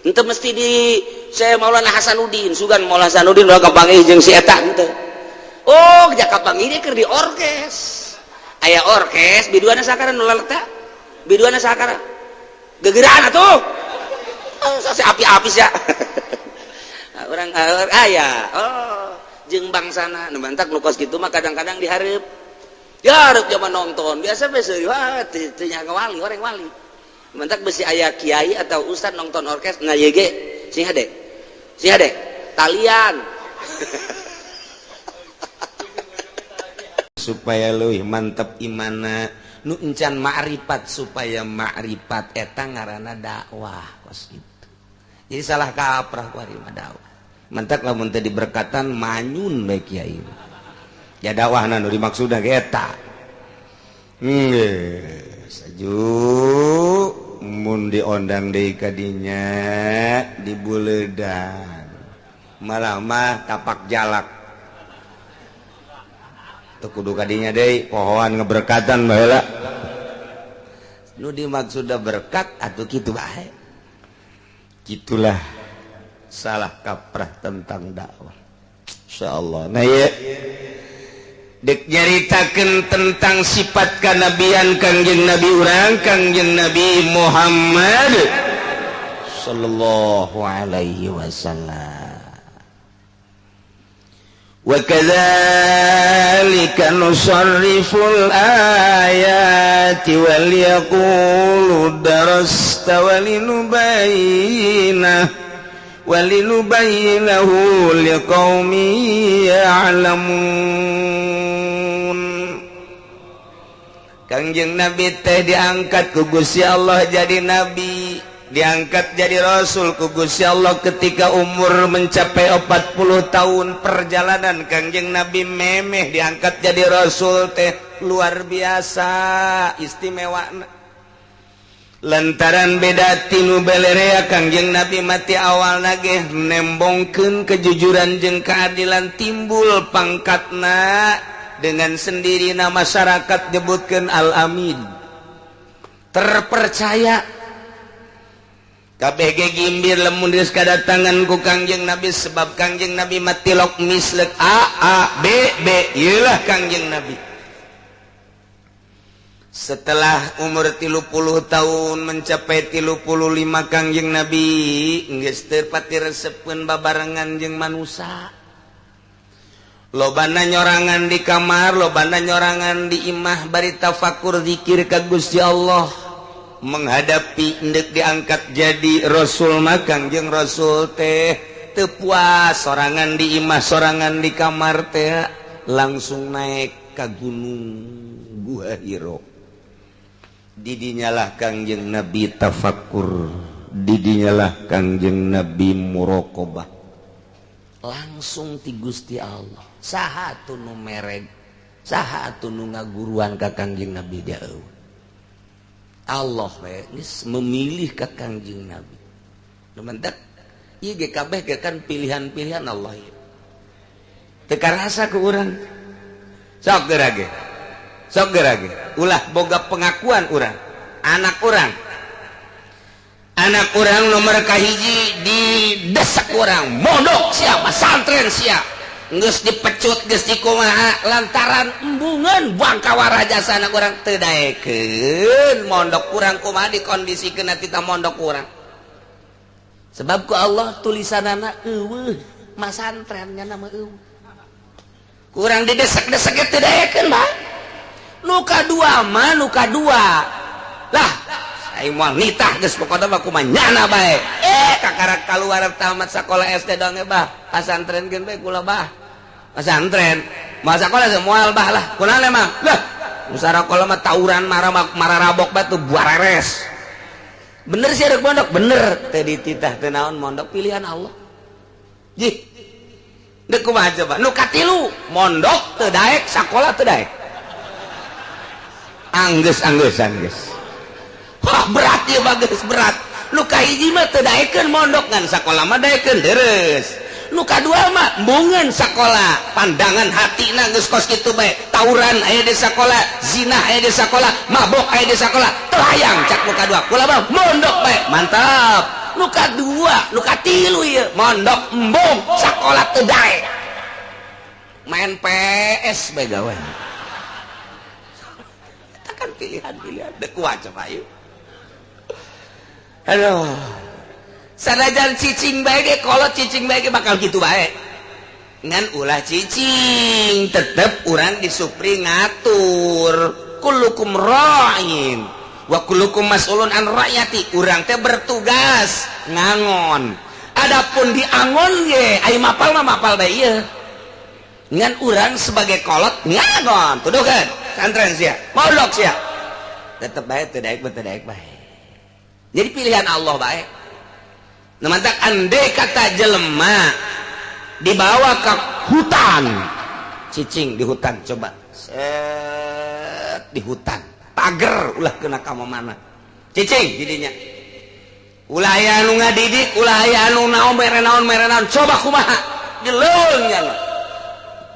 itu mesti di saya Maulana Hasanuddin, sugan Maulana Hasanuddin ulah kapanggih jeung si eta henteu. Oh, kapanggih dia keur di orkes. Aya orkes biduana sakara nu laleta. Biduana sakara. Gegeraan atuh. Oh, api-api sia. Orang aya. Oh, jeung bangsana nu mantak nu kos kitu mah kadang-kadang dihareup. Dihareup zaman nonton. Biasa besi wah teu nyaga wali, orang wali. Mantak besi aya kiai atau ustad nonton orkes nah ieu ge sing hade. Sing hade. Talian. Supaya leuwih mantep imana nu encan ma'rifat supaya ma'rifat eta ngaranna dakwah kos kitu. Jadi salah kaprah kuari mah dakwah. Mantak lamun teu diberkatan manyun bae kiai. Ya dakwahna nu dimaksudna ge eta. Geus aju mun diondang deui ka dinya dibuledan. Malah mah tapak jalak. Teu kudu ka dinya deui pohoan ngeberkatan baheula. Nu dimaksudna berkat atuh kitu bae. Gitulah salah kaprah tentang dakwah. Insyaallah. Nah ieu dek nyaritakeun tentang sifat kanabian Kangjeng Nabi urang Kangjeng Nabi Muhammad sallallahu alaihi wasallam. Wa kadzalika nusarriful ayati wal yaqulu darasta walinubayyinahu liqaumin ya'lamun. Kangjeng Nabi teh diangkat ku Gusti Allah jadi nabi, diangkat jadi rasul ku Gusti Allah ketika umur mencapai 40 tahun. Perjalanan Kangjeng Nabi memeh diangkat jadi rasul teh luar biasa istimewa. Lantaran beda tinu belerea Kangjeng Nabi mati awal nage nembongkeun kejujuran jeung keadilan, timbul pangkatna dengan sendiri masyarakat nyebutkeun al-amin, terpercaya. Kabeh ge gimbir lamun geus kadatangan ku Kangjeng Nabi, sebab Kangjeng Nabi mati lok mislek A A B B, ieu lah Kangjeng Nabi. Setelah umur 30 tahun mencapai 35 Kangjeng Nabi geus teu pati resepeun babarengan jeung manusa. Lobana nyorangan di kamar, lobana nyorangan di imah, bari tafakur zikir ka Gusti Allah. Menghadapi endek diangkat jadi rasul mah Kangjeng Rasul teh teu puas sorangan di imah, sorangan di kamar teh, langsung naik ka gunung Gua Hiro. Didinyalah Kangjeng Nabi tafakur, didinyalah Kangjeng Nabi muraqabah langsung ti Gusti Allah. Saha atuh nu mereg, saha atuh nu ngaguruan ka Kangjeng Nabi dia eueuh. Allah we geus memilih ka Kangjeng Nabi. Nu mentak ieu ge kabeh ge kan pilihan-pilihan Allah ieu. Teu karasa ku urang. Sok geura ge. Sok geura ge. Ulah boga pengakuan urang. Anak urang. Anak urang nomor kahiji didesak urang, mondok sia, pesantren sia. Geus dipecut geus dikumaha lantaran embungeun bangkawarah jasa anak urang teu daekeun mondok urang kumaha dikondisikeun tita mondok urang. Sebab ku Allah tulisanana eueuh masantren nya nama eueuh. Kurang didesek-desek teu daekeun mah. Nu kadua mah nu kadua. Lah aing moal nitah geus pokona mah kumaha nyana bae. Kakara kaluar tamat sakola SD dong bah pasantren geun bae kula bah. Pasantren. Moal sakola ge moal bah lah. Kunaon emang? Lah, musarakola mah tawuran mararabok batu buareres. Bener sih rek mondok, bener. Teu dititah teu naon mondok pilihan Allah. Jih. Deuk kumaha coba? Nu katilu, mondok teu daek, sakola teu daek. Anggeus anggeus anggeus. Wah, berat ieu mah geus berat. Nu kahiji mah teu daekeun mondok ngan sakola mah daekeun deres. Nu kadua mah embungeun sakola, pandangan hatina geus kos kitu bae. Tawuran aya di sakola, zina aya di sakola, mabok aya di sakola, teu hayang cak nu kadua. Kula mah mondok bae, mantap. Nu kadua, nu katilu ieu mondok embung, sakola teu daek. Main PS bae gawe. Eta kan pilihan-pilihan deuk kuat coba ieu. Aduh. Sanajan cicing bae ge kolot cicing bae ge bakal kitu bae. Ngan ulah cicing, tetep urang disupri ngatur. Kullukum ra'in wa kullukum mas'ulun an ra'yati. Urang teh bertugas ngangon. Adapun diangon ge ai mapal mah mapal bae ieu. Ngan urang sebagai kolot ngangon. Tuduhkeun santren sia, mondok sia. Tetep bae teu daek teu daek bae. Jadi pilihan Allah bae. Nah, mantak andai kata jelema dibawa ke hutan, cicing di hutan coba, set di hutan, pager ulah kena ka mana, cicing jadinya, ulah aya anu ngadidik, ulah aya anu naon mere naon mere naon, coba kumaha, di leuweung nya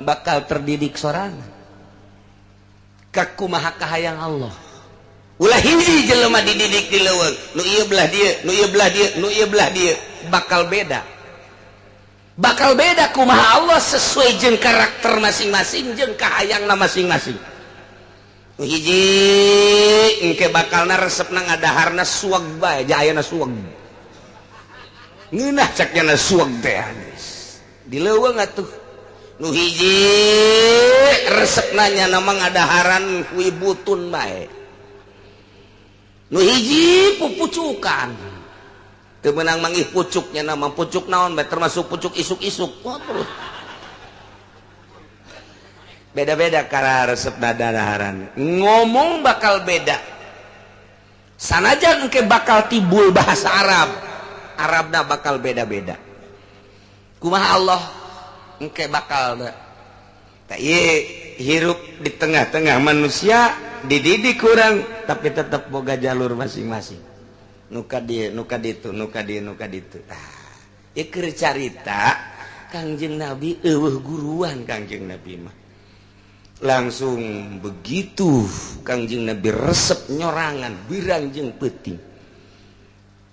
bakal terdidik sorangan, kakumaha kahayang Allah. Ulah hiji jelema dididik di leuweung, nu ieu belah dieu, nu ieu belah dieu, nu ieu belah dieu, bakal beda. Bakal beda kumaha Allah sesuai jeung karakter masing-masing jeung kahayangna masing-masing. Nu hiji engke bakalna resepna ngadaharna suweg bae, jayana suweg. Ngeunah cek nya suweg teh geus. Di leuweung atuh. Nu hiji resepna nya nama ngadaharan wibutun bae. Nu hiji pupucukan teu meunang manggih pucuknya nama pucuk naon bae termasuk pucuk isuk-isuk. Wah, terus beda-beda kara resep dadaharan ngomong bakal beda sanajan engke bakal timbul bahasa Arab, Arabna bakal beda-beda. Kumaha Allah engke bakal tah ieu hirup di tengah-tengah manusia dididik kurang tapi tetap boga jalur masing-masing. Nuka dieu, nuka ditu, nuka dieu, nuka ditu. Ah, ieu keur carita Kangjeng Nabi eueuh guruan Kangjeng Nabi mah. Langsung begitu Kangjeng Nabi resep nyorangan birang jeung peuting.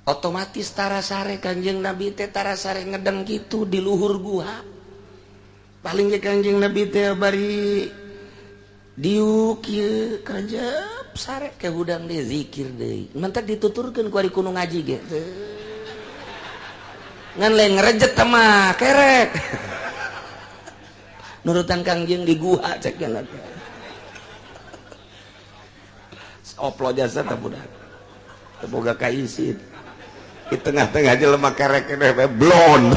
Otomatis tarasare Kangjeng Nabi teh tarasare ngedeng kitu di luhur guha. Paling ge Kangjeng Nabi teh bari diuk ieu kerjep sare ke hudang deui zikir deui. Mantak dituturkeun ku ari kuno ngaji ge. Ngan lain ngerejet mah kerek. Nurutan Kangjeng di guha cek nya. Oplo jasa teh budak. Teu boga kaisin. Di tengah-tengah jelema kerek keneh bae blon.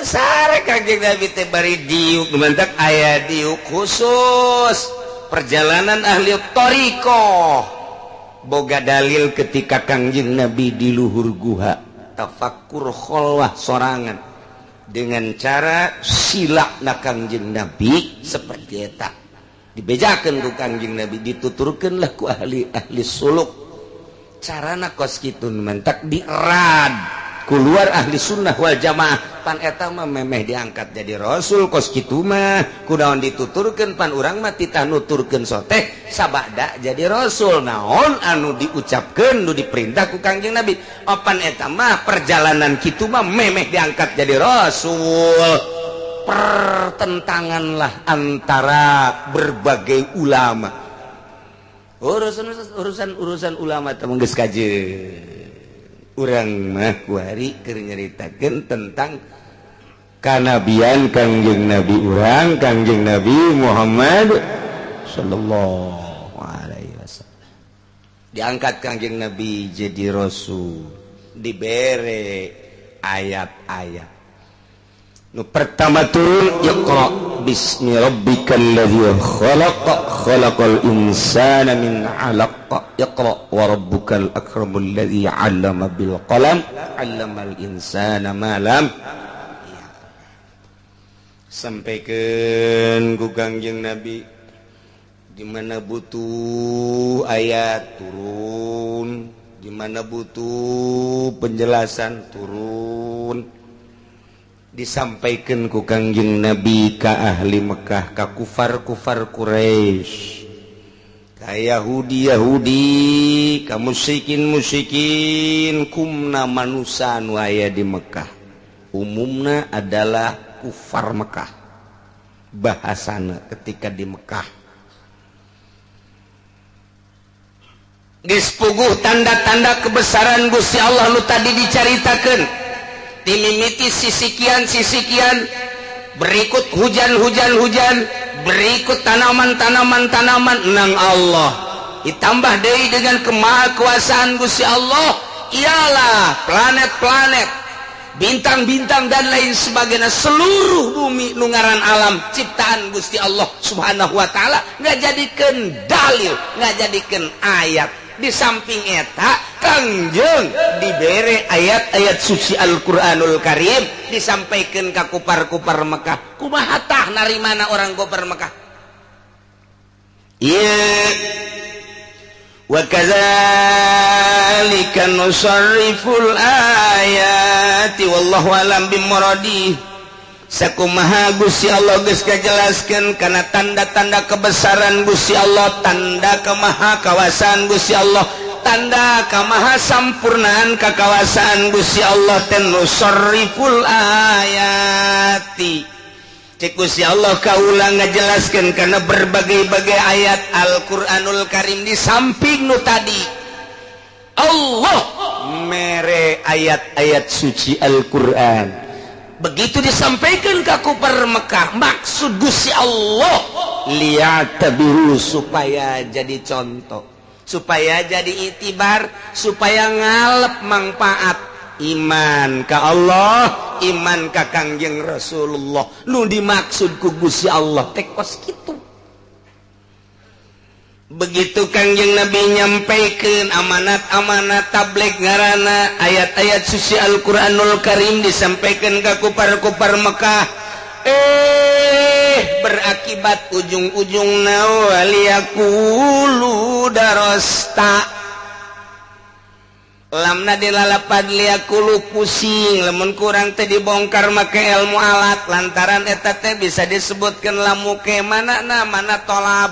Sare Kangjeng Nabi teh bari diuk mantak aya diuk khusus perjalanan ahli thariqah. Boga dalil ketika Kangjeng Nabi di luhur guha tafakur kholwah sorangan dengan cara silakna Kangjeng Nabi seperti eta dibejakeun ku Kangjeng Nabi, dituturkeun lah ku ahli-ahli suluk carana kos kitu mantak dierad. Keluar ahli sunnah wal jamaah, pan eta mah memeh diangkat jadi rasul kos kitu mah kunaon dituturkeun, pan urang mah titah nuturkeun soteh sabada jadi rasul. Naon anu diucapkeun, nu diperintah ku Kangjeng Nabi, opan eta mah perjalanan kitu mah memeh diangkat jadi rasul. Pertentanganlah antara berbagai ulama, urusan urusan urusan ulama teh geus kajeun. Urang mah kuari keur nyaritakeun tentang kanabian Kangjeng Nabi urang, Kangjeng Nabi Muhammad sallallahu alaihi wasallam. Diangkat Kangjeng Nabi jadi rasul, dibere ayat-ayat. Nu pertama turun, iqra bismi rabbikal ladzi khalaq, khalaqal insana min 'alaq, iqra wa rabbukal akramul ladzi 'allama bil qalam, 'allamal insana ma lam. Sampaikan ku Kangjeng Nabi, di mana butuh ayat turun, di mana butuh penjelasan turun, disampaikan ku Kangjeng Nabi ka ahli Mekah, ka kufar-kufar Quraisy, ka Yahudi-Yahudi, ka musyrikin-musyrikin, kumna manusia nu aya di Mekah. Umumna adalah kufar Mekah bahasana ketika di Mekah. Geus puguh tanda-tanda kebesaran Gusti Allah nu tadi dicaritakeun, dimimiti sisikian-sisikian, berikut hujan-hujan hujan, berikut tanaman-tanaman tanaman nang Allah, ditambah deui dengan kemahakuasaan Gusti Allah, ialah planet-planet, bintang-bintang dan lain sebagainya, seluruh bumi nu ngaran alam ciptaan Gusti Allah Subhanahu wa taala ngajadikeun dalil, ngajadikeun ayat. Di samping eta Kangjeng dibere ayat-ayat suci Al-Qur'anul Karim, disampaikan ka kupar-kupar Mekah. Kumaha tah narimana orang kupar Mekah? Ieu wa kadzalika nusarriful ayati wallahu alam bimuradi. Sakumaha Gusti Allah geus kajelaskeun kana tanda-tanda kebesaran Gusti Allah, tanda kemahakawasaan Gusti Allah, tanda kamahasampurnaan kakawasaan Gusti Allah teh nusarriful ayati. Cek Gusti Allah kaula ngajelaskeun kana berbagai-bagai ayat Al-Qur'anul Karim. Di samping nu tadi Allah mere ayat-ayat suci Al-Qur'an, begitu disampaikan ke kupar Mekah, maksud Gusti Allah liya'tabiru, supaya jadi contoh, supaya jadi itibar, supaya ngalep manfaat iman ka Allah, iman ka Kangjeng Rasulullah. Nu dimaksud ku Gusti Allah teh kos kitu. Begitu Kangjeng Nabi nyampaikan amanat-amanat tabligh ngaranna ayat-ayat suci Al-Qur'anul Karim disampaikan ke kupar-kupar Mekah, berakibat ujung-ujungna waliyaqulu darasta, lamna dilalapad liyaqulu pusing, lamun kurang teh dibongkar make ilmu alat, lantaran eta teh bisa disebutkan lamu ke mana na mana tolab,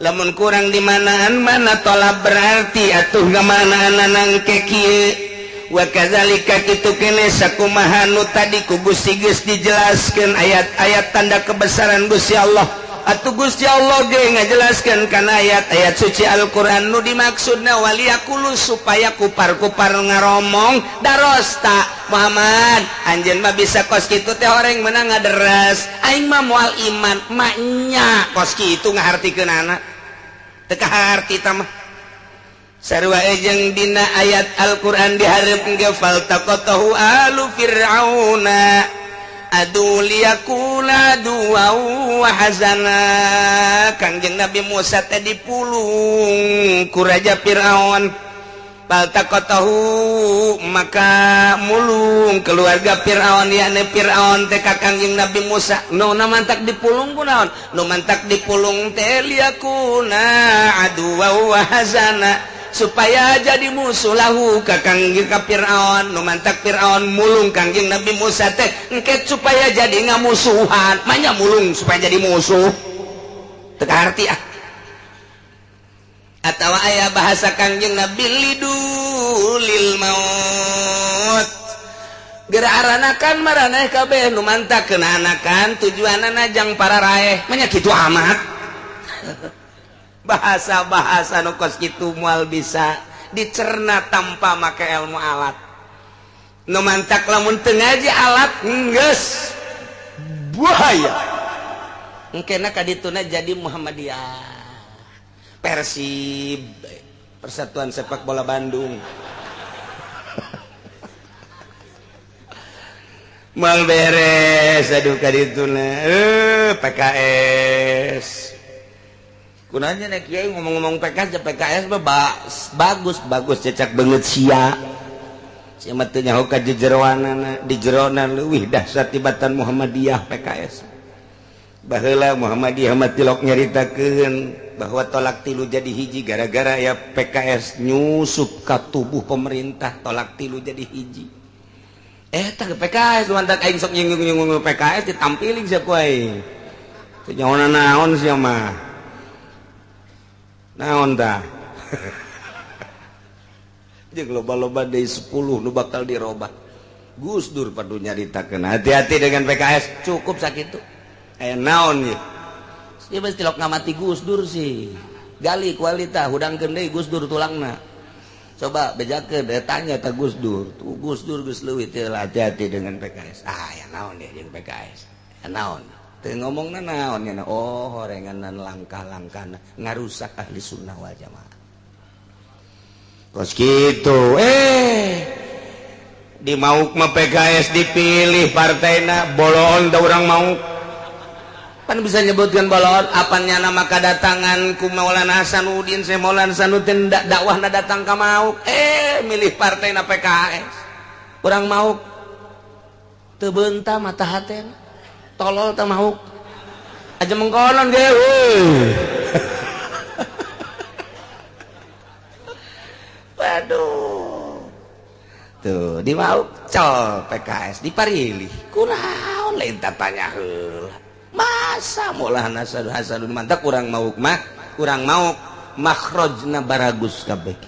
lamun kurang di manaan mana tolab, berarti atuh ngamanaan nangke kieu. Wa kadzalika kitu kene sakumaha nu tadi ku Gusti geus dijelaskeun ayat-ayat tanda kebesaran Gusti Allah, atuh Gusti Allah ge ngajelaskeun kana ayat-ayat suci Al-Qur'an nu dimaksudna waliyaqulu, supaya kupar-kupar ngaromong darosta Muhammad anjeun mah bisa kos kitu teh horeng meunang ngaderes, aing mah moal iman maknya kos kitu ngahartikeunana teu kaharti tah mah. Sarua jeung dina ayat Al-Qur'an dihareup ge faltaqatahu alu fir'auna adu liyakula du'a wa hazana. Kangjeng Nabi Musa teh dipulung ku Raja Fir'aun, faltaqatahu maka mulung keluarga Fir'aun, yakni Fir'aun teh ka Kangjeng Nabi Musa. Nu mantak dipulung ku naon? Nu mantak dipulung teh liyakuna adu wa hazana, Supaya jadi musuh lahu ka Kangjeng ka Fir'aun nu mantak Fir'aun mulung Kangjeng Nabi Musa teh engke supaya jadi ngamusuhan manya mulung supaya jadi musuh teu kaharti ah. Atawa aya bahasa Kangjeng Nabi lidulil maut geura aranakan maraneh kabeh nu mantak keuna anakan tujuanana jang para raeh manya kitu amat. Bahasa-bahasa nu kos kitu moal bisa dicerna tanpa make ilmu alat. Nu mantak lamun teu ngaji alat geus bahaya. Engkena ka dituna jadi Muhammadiyah. Persib, Persatuan Sepak Bola Bandung. Mal beres aduh ka dituna PKS. Kunanya nek kiai ngomong-ngomong PKS, PKS mah bagus bagus cecak banget sia. Sia mah teu nyaho ka jejeroanana, di jerona leuwih dahsyat tibatan Muhammadiyah PKS. Baheula Muhammadiyah mah tilok nyaritakeun bahwa tolak tilu jadi hiji gara-gara ya PKS nyusup ka tubuh pemerintah tolak tilu jadi hiji. Tah PKS mantak aing sok nyinggung-nyinggung PKS ditampiling sia ku aing. Teu nyaho naon sia mah. Naon tah? Jeung loba-loba deui 10 nu bakal dirobah. Gus Dur padu nyaritakeun hati-hati dengan PKS cukup sakitu. Aya naon ieu? Ieu mah tilok ngamati Gus Dur sih. Gali kualita hudangkeun deui Gus Dur tulangna. Coba bejakeun tanya ka Gus Dur. Tuh Gus Dur geus leuwih teu hati-hati dengan PKS. Ah aya naon ieu jeung PKS? Aya naon? Ngomongna naon nya oh horenganan langkah-langkahna ngarusak ahli sunnah wal jamaah kos kitu di mauk mah PKS dipilih partaina boloon da urang mauk pan bisa nyebutkeun boloon apan nyana maka datangan ku Maulana Hasanuddin Syekh Maulana Hasanuddin dakwahna datang ka mauk milih partaina PKS urang mauk teu beunta mata hatena tolol teh mauk aja mengkonon ge euy. Waduh tuh di mauk col PKS diparilih kunaon lain tatanya heula masa Maulana Hasanuddin mantak urang mauk mah urang mauk makhrajna baragus kabeh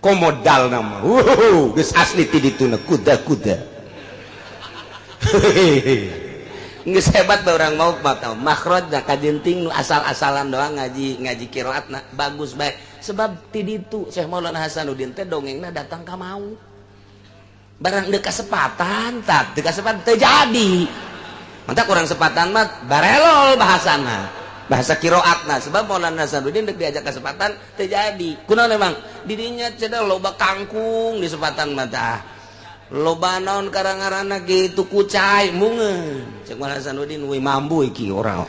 komodalna mah geus asli ti dituna kuda-kuda. Geus hebat ba urang mauk mah tah makhrajna kajenting nu asal-asalan doang ngaji ngaji qiraatna bagus bae sebab ti ditu Syekh Maulana Hasanuddin teh dongengna datang ka mauk barang deuk kasepatan tah deuk kasepatan teu jadi mantak urang sepatan mah barelol bahasana bahasa qiraatna sebab Maulana Hasanuddin deuk diajak kasepatan teu jadi kunaon emang didinya cenah loba kangkung di sepatan mah tah loba naon karang-karana gitu kucai mungeun cek Maulana Hasanuddin we mambu iki ora.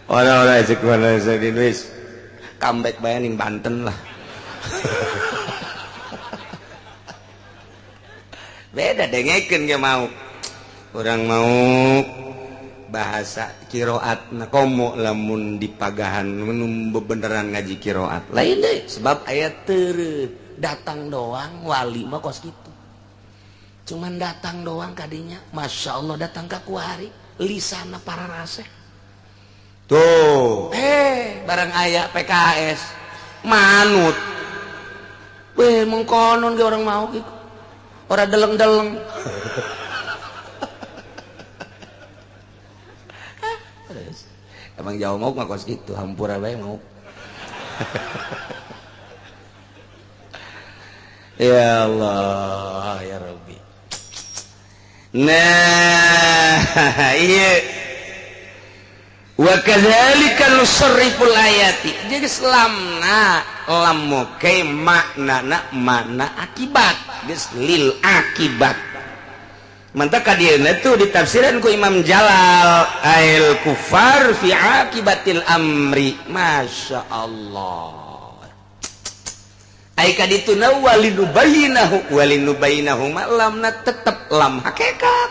Ora-ora cek Maulana Hasanuddin wis comeback bae ning Banten lah. Beda dengekeun ge mau. Urang mau bahasa qiraatna komo lamun dipagahan mun bebeneran ngaji qiraat lain deh sebab aya teu datang doang wali mah kos kitu cuman datang doang kadinya Masya Allah datang ka kuari lisana para raseh tuh barang aya PKS manut weh mengkonon ge orang mau gitu ora deleng-deleng. Emang jauh mau mah kos gitu hampura bae mau. Ya Allah ya Rabbi. Nah iya wa kadzalika nusarriful ayati. Jadi selamna lam moke maknana makna akibat geus lil akibat. Mantap kadieuna tuh ditafsiran ku Imam Jalal ail kufar fi akibatil amri. Masya Allah. Ai kadituna walinubayinahu walinubayinahu ma lamna tetep lam hakikat.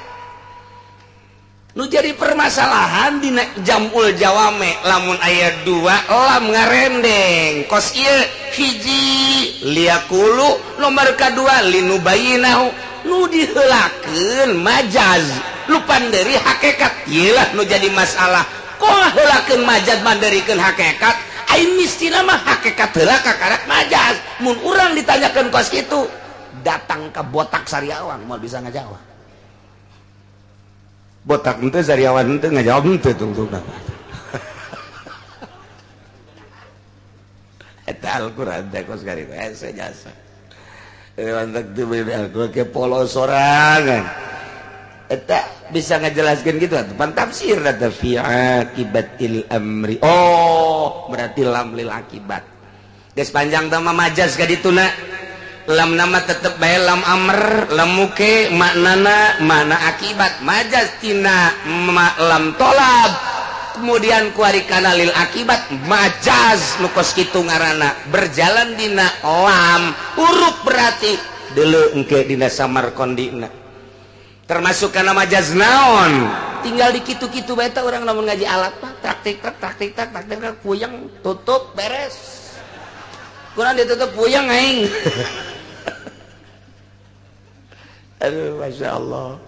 Nu jadi permasalahan dina jamul jawame lamun aya dua lam ngarendeng kos ieu hiji liyaqulu nomor kadua linubayinahu nu diheulakeun majaz lu panderi hakikat ieu lah nu jadi masalah. Kok heulakeun majaz manderikeun hakikat aing mistina mah hakikat heula kakarak majaz. Mun urang ditanyakeun kos kitu datang ke botak sariawan moal bisa ngajawab. Botak ente sariawan ente ngajawab ente tungtungna. Eta Al-Qur'an teh kos kari hese jasa. Lantak teu bener Al-Qur'an ke polos sorangan. Eta bisa ngajelaskeun kitu atuh pan tafsir eta fi aqibatil amri. Oh, berarti lam lil akibat. Geus panjang teh mah majaz ka dituna. Lam nama tetep bae lam amr, lam muke maknana makna akibat, majaz tina lam tolab. Kemudian kuari kana lil akibat, majaz nu kos kitu ngaranna berjalan dina lam huruf berarti deuleu engke dina samarkondina. Termasuk kana majaz naon? Tinggal di kitu-kitu bae teh urang lamun ngaji alat mah praktik praktik praktik puyeng tutup beres. Kurang ditutup puyeng aing. Aduh, Masya Allah.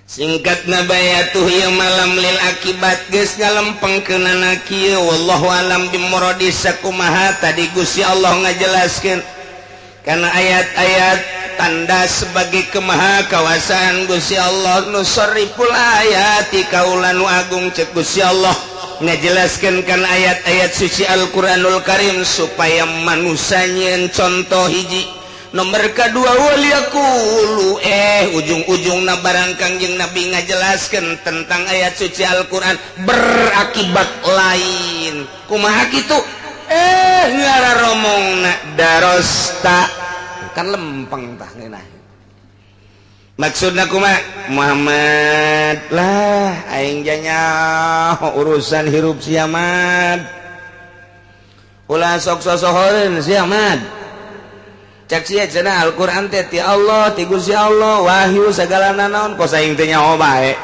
Singkat nabayatuh ieu malam lil akibat geus ngalempengkeunana kieu wallahu alam bimuradi sakumaha tadi Gusti Allah ngajelaskeun kana ayat-ayat tanda sebagai kemaha kawasaan Gusti Allah nusarriful ayati kaula nu agung cek Gusti Allah ngajelaskeun kana ayat-ayat suci Al-Qur'anul Karim supaya manusia nyieun contoh hiji. Nomor kedua waliyaqulu ujung-ujungna barang Kangjeng Nabi ngajelaskeun tentang ayat suci Al-Qur'an berakibat lain. Kumaha kitu? Ngararomongna darosta kan lempeng tah ngeunah. Maksudna kumaha? Muhammad lah aing janya urusan hirup sia mad. Ulah sok sosohoreun sia mad. Cek sia cenah Al-Qur'an teh ti Allah, ti Gusti Allah, wahyu sagala nanaon kos aing teh nyaho bae.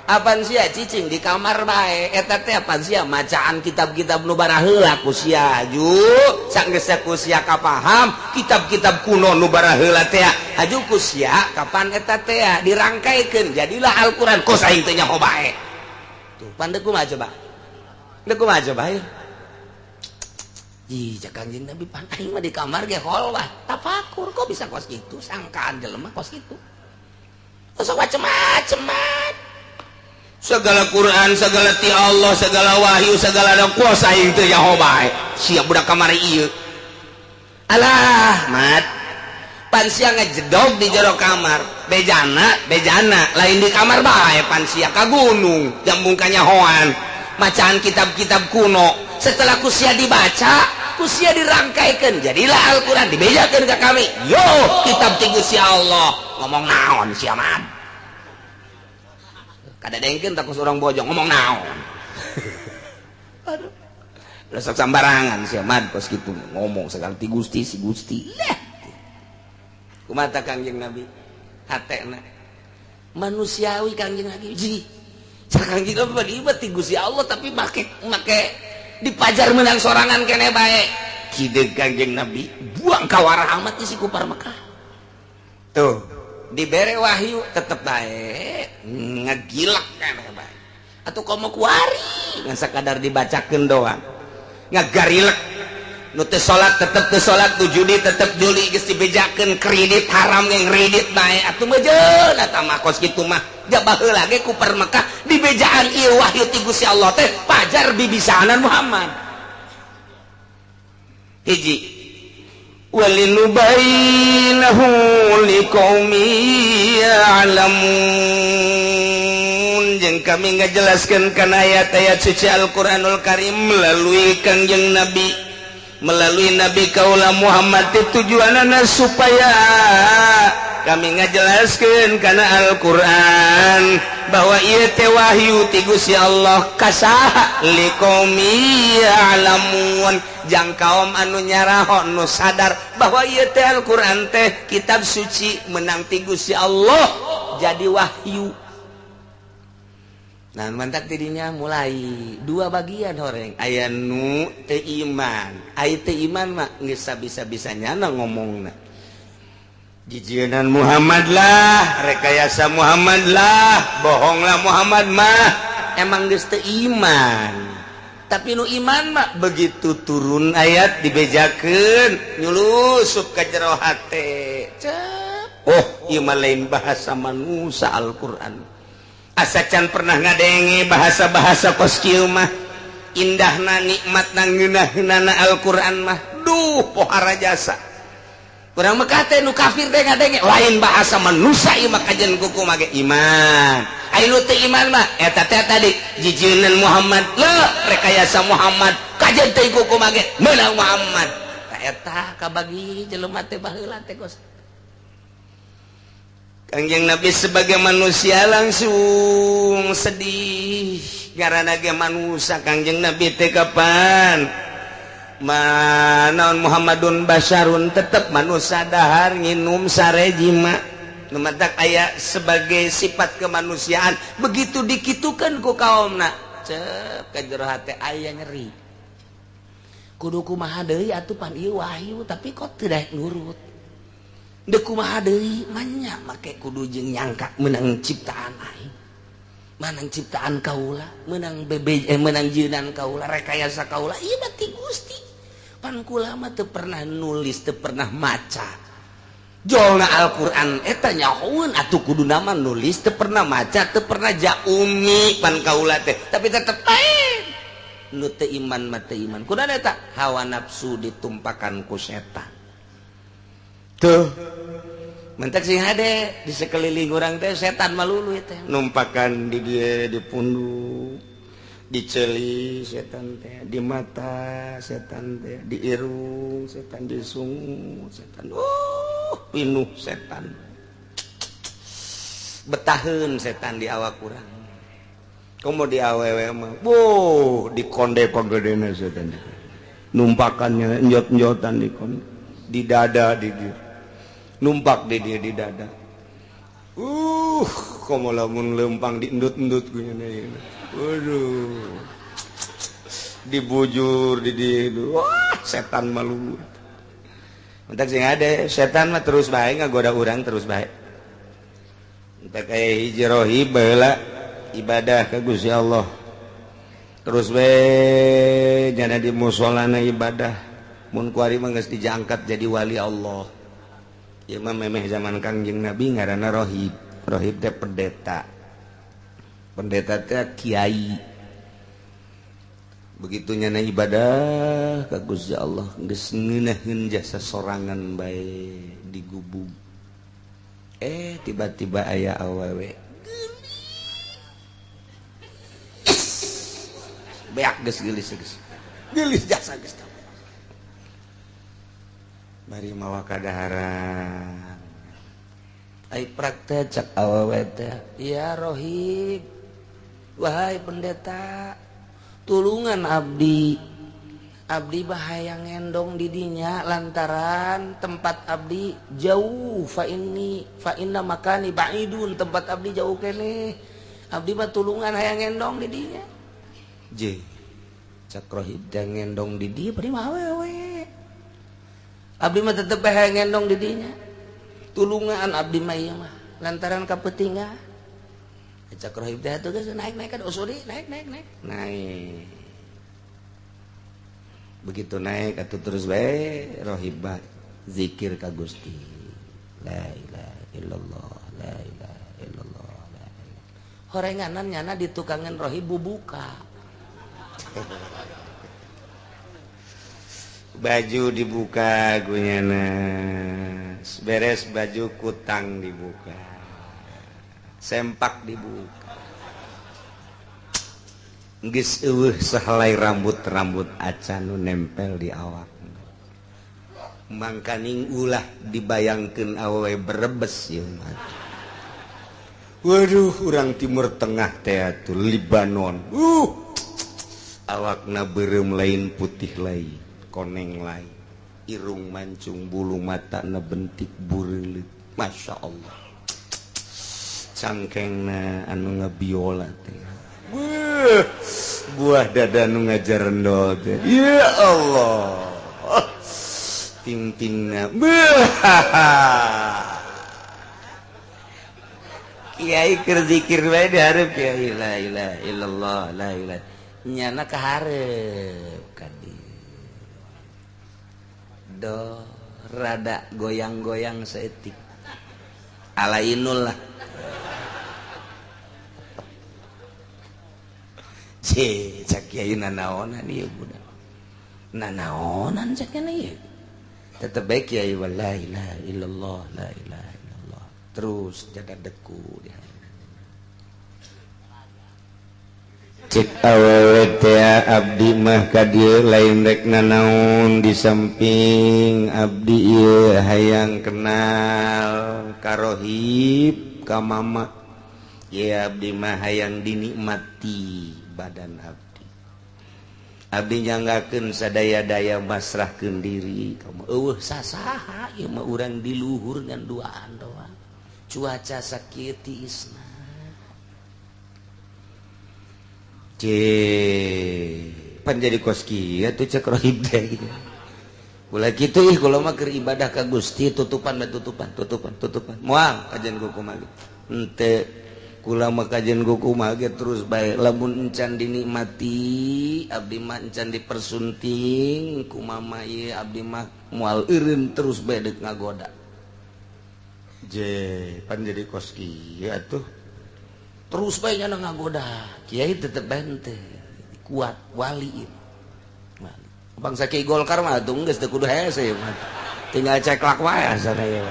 Apan sia cicing di kamar bae, eta teh apan sia macaan kitab-kitab nu baraheula ku sia haju, sanggeus ku sia kapaham kitab-kitab kuno nu baraheula teh haju ku sia kapan eta teh dirangkaikeun jadilah Al-Qur'an kos aing teh nyaho bae. Tuh pan deuk kumaha coba? Deuk kumaha coba ieu? Ih, Kangjeng Nabi pan aing mah di kamar ge holwah, tafakur kok bisa kos kitu, sangkaan jelema kos kitu. Sok macem-macem. Segala Quran, segala ti Allah, segala wahyu, segala ada kuasa aing teu nyaho bae. Siap budak kamari ieu. Alah, mat. Pan sia ngejedog di jero kamar, bejana, bejana, lain di kamar bae pan sia ka gunung, jambung kanyahoan, macaan kitab-kitab kuno. Setelah kusia dibaca, kusia dirangkaikan, jadilah Al-Quran dibejakan ke kami. Yo, kitab ti Gusti Allah. Ngomong naon sia mat? Kada dengkeun tak orang bojong ngomong naon. Aduh. Sok sambarangan sia mat kos kitu ngomong segala ti Gusti si Gusti. Lah. Kumaha Kangjeng Nabi? Hatena manusiawi Kangjeng Nabi. Ji. Kangjeng Nabi ti Gusti Allah tapi make dipajar menang sorangan kene bae. Kideung Kangjeng Nabi buang kawarah amat si kupar Mekah. Tuh, dibere wahyu tetep bae ngegilak kene bae. Atuh komo kuari ngan sakadar dibacakeun doang. Ngagarilek nu teu salat tetep teu salat, nu judi tetep juli, geus dibejakeun kredit haram ge ngredit bae. Atuh meujeun eta mah kos kitu mah. Ja baheula ge kupar Mekah dibejaan ieu wahyu ti Gusti Allah teh pajar bibisaanan Muhammad. Hiji walinubainahu liqaumi ya'lamun jeung kami ngajelaskeun kana ayat-ayat suci Al-Qur'anul Karim melalui Kangjeng Nabi, melalui Nabi kaula Muhammad teh tujuanana supaya kami ngajelaskeun kana Al-Qur'an bahwa ieu teh wahyu ti Gusti Allah kasaha liqaumi ya'lamun jang kaum anu nyaraho nu sadar bahwa ieu teh Al-Qur'an teh kitab suci menang ti Gusti Allah jadi wahyu. Nah mantak dirinya mulai dua bagian horeng aya nu teu iman, aya teu iman mah geus sabisa-bisanya na ngomongna. Jijienan Muhammad lah, rekayasa Muhammad lah, bohonglah Muhammad mah, emang geus teu iman. Tapi nu iman mah begitu turun ayat dibejakeun nyulusup ka jero hate. Cep. Oh, ieu mah lain bahasa manusia Al-Qur'an. Asa can pernah ngadenge bahasa-bahasa kos kieu mah indahna nikmatna ngeunahna Al-Qur'an mah duh pohara jasa urang mah kate nu kafir teh ngadenge lain bahasa manusia ieu mah kajen kuku mage iman aya nu teu iman mah eta teh tadi jijieun Muhammad leuh rekayasa Muhammad kajen teh kuku mage meunang Muhammad ta eta kabagi jelema teh baheula teh kos Kangjeng Nabi sebagai manusia langsung sedih karena ge manusia Kangjeng Nabi teh kapan manaon Muhammadun basyarun tetep manusia dahar nginum sare jima nu matak aya sebagai sifat kemanusiaan begitu dikitukeun ku kaomna cep ka jero hate aya nyeri kudu kumaha deui atuh pan ieu wahyu tapi kok teu daek nurut deuk kumaha deui manya make kudu jeung nyangka meunang ciptaan aing menang ciptaan kaula menang bebe menang jieunan kaula rekayasa kaula ieu mah ti Gusti pan kula mah teu pernah nulis teu pernah maca jolna Al-Qur'an eta nyahoeun atuh kuduna mah nulis teu pernah maca teu pernah jaumi pan kaula teh tapi tetep bae nu teu iman mah teu iman kudu eta hawa nafsu ditumpakan ku setan tuh mentak sing hade di sekeliling urang teh setan malulu teh numpakan di dia di punduk di ceuli setan teh di mata setan teh di irung setan di sungu setan pinuh setan betaheun setan di awak urang komo di awewe mah wuh di konde pagedena setan numpakannya njot-njotan di konde di dada di dia numpak di dia di dada komo lamun lempang diendut-endut kunyana waduh dibujur di dia wah setan malu mentak sing ade setan mah terus bae ngagoda urang terus bae entak aya hiji rohib baheula ibadah ka Gusti Allah terus we jana di musolana ibadah mun kuari mah geus dijangkat jadi wali Allah. Ieu mah memeh zaman Kangjeng Nabi ngaranna rohib. Rohib teh pendeta. Pendeta teh kiai. Begitu nyana ibadah ka Gusti Allah geus ngeunaheun jasa sorangan bae digubug. Tiba-tiba aya awewe geulis. Beak geus geulis geus. Geulis jasa geus. Bari mawa kadaharan ai praktek cak awewe teh ya rohib wahai pendeta tulungan abdi abdi bahaya ngendong didinya lantaran tempat abdi jauh fa inni fa inna makani ba'idun tempat abdi jauh keneh abdi mah tulungan hayang ngendong didinya je cak rohib teh ngendong di dieu bari mah awewe abdi mah tetep bae ngendong di dinya tulungan abdi mah ieu mah lantaran kapetingan cak rohib teh atuh geus naik-naik kan usuri naik naik naik naik begitu naik atuh terus bae rohib zikir ka Gusti la ilaha illallah la ilaha illallah la ilaha horenganan nyana ditukangan rohib bubuka baju dibuka gunyana beres baju kutang dibuka sempak dibuka geus eueuh sahelai rambut-rambut acan nu nempel di awak mangkaning ulah dibayangkeun awewe berebes ieu mah waduh urang Timur Tengah teh atuh Libanon awakna beureum lain putih lain koneng lain irung mancung bulu mata na bentik bureuleut Masya Allah cangkengna anu ngebiola teh Buah dada nu ngajar rendol teh. Ya Allah. Pimpinna. Kiai keur zikir bae di hareup kiai la ilaha illallah la ilaha. Nyana ka hareup ka dieu. Do rada goyang-goyang saeutik. Alainul lah. Cek kiai nanaonan ieu budak. Nanaonan cek ieu. Tetep bae kiai la ilaha illallah la ilaha illallah. Terus jaga deku di hareup. Cek awewe teh abdi mah ka dieu lain rek nanaon di samping abdi ieu hayang kenal ka rohib ka mama. Ieu abdi mah hayang dinikmati badan abdi. Abdi nyanggakeun sadaya-daya masrahkeun diri kamu eueuh sasaha ieu mah urang di luhur ngan duaan doang. Cuaca sakieu tiisna. Pan jadi kos kieu tuh cek rohib teh. Ulah kitu ih kula mah keur ibadah ka Gusti tutupan bae tutupan tutupan tutupan. Moal kajian kumaha ge. Henteu kula mah kajian kumaha ge terus bae lamun encan dinikmati abdi mah encan dipersunting kumaha ieu abdi mah moal eureun terus bae deuk ngagoda. Je pan jadi kos kieu atuh. Terus bae nya ngagoda. Kiai tetep bae henteu kuat wali ieu. Wali. Bangsa Kiai Golkar mah atuh geus teu kudu hese mah. Tinggal ceklak wae asana ieu.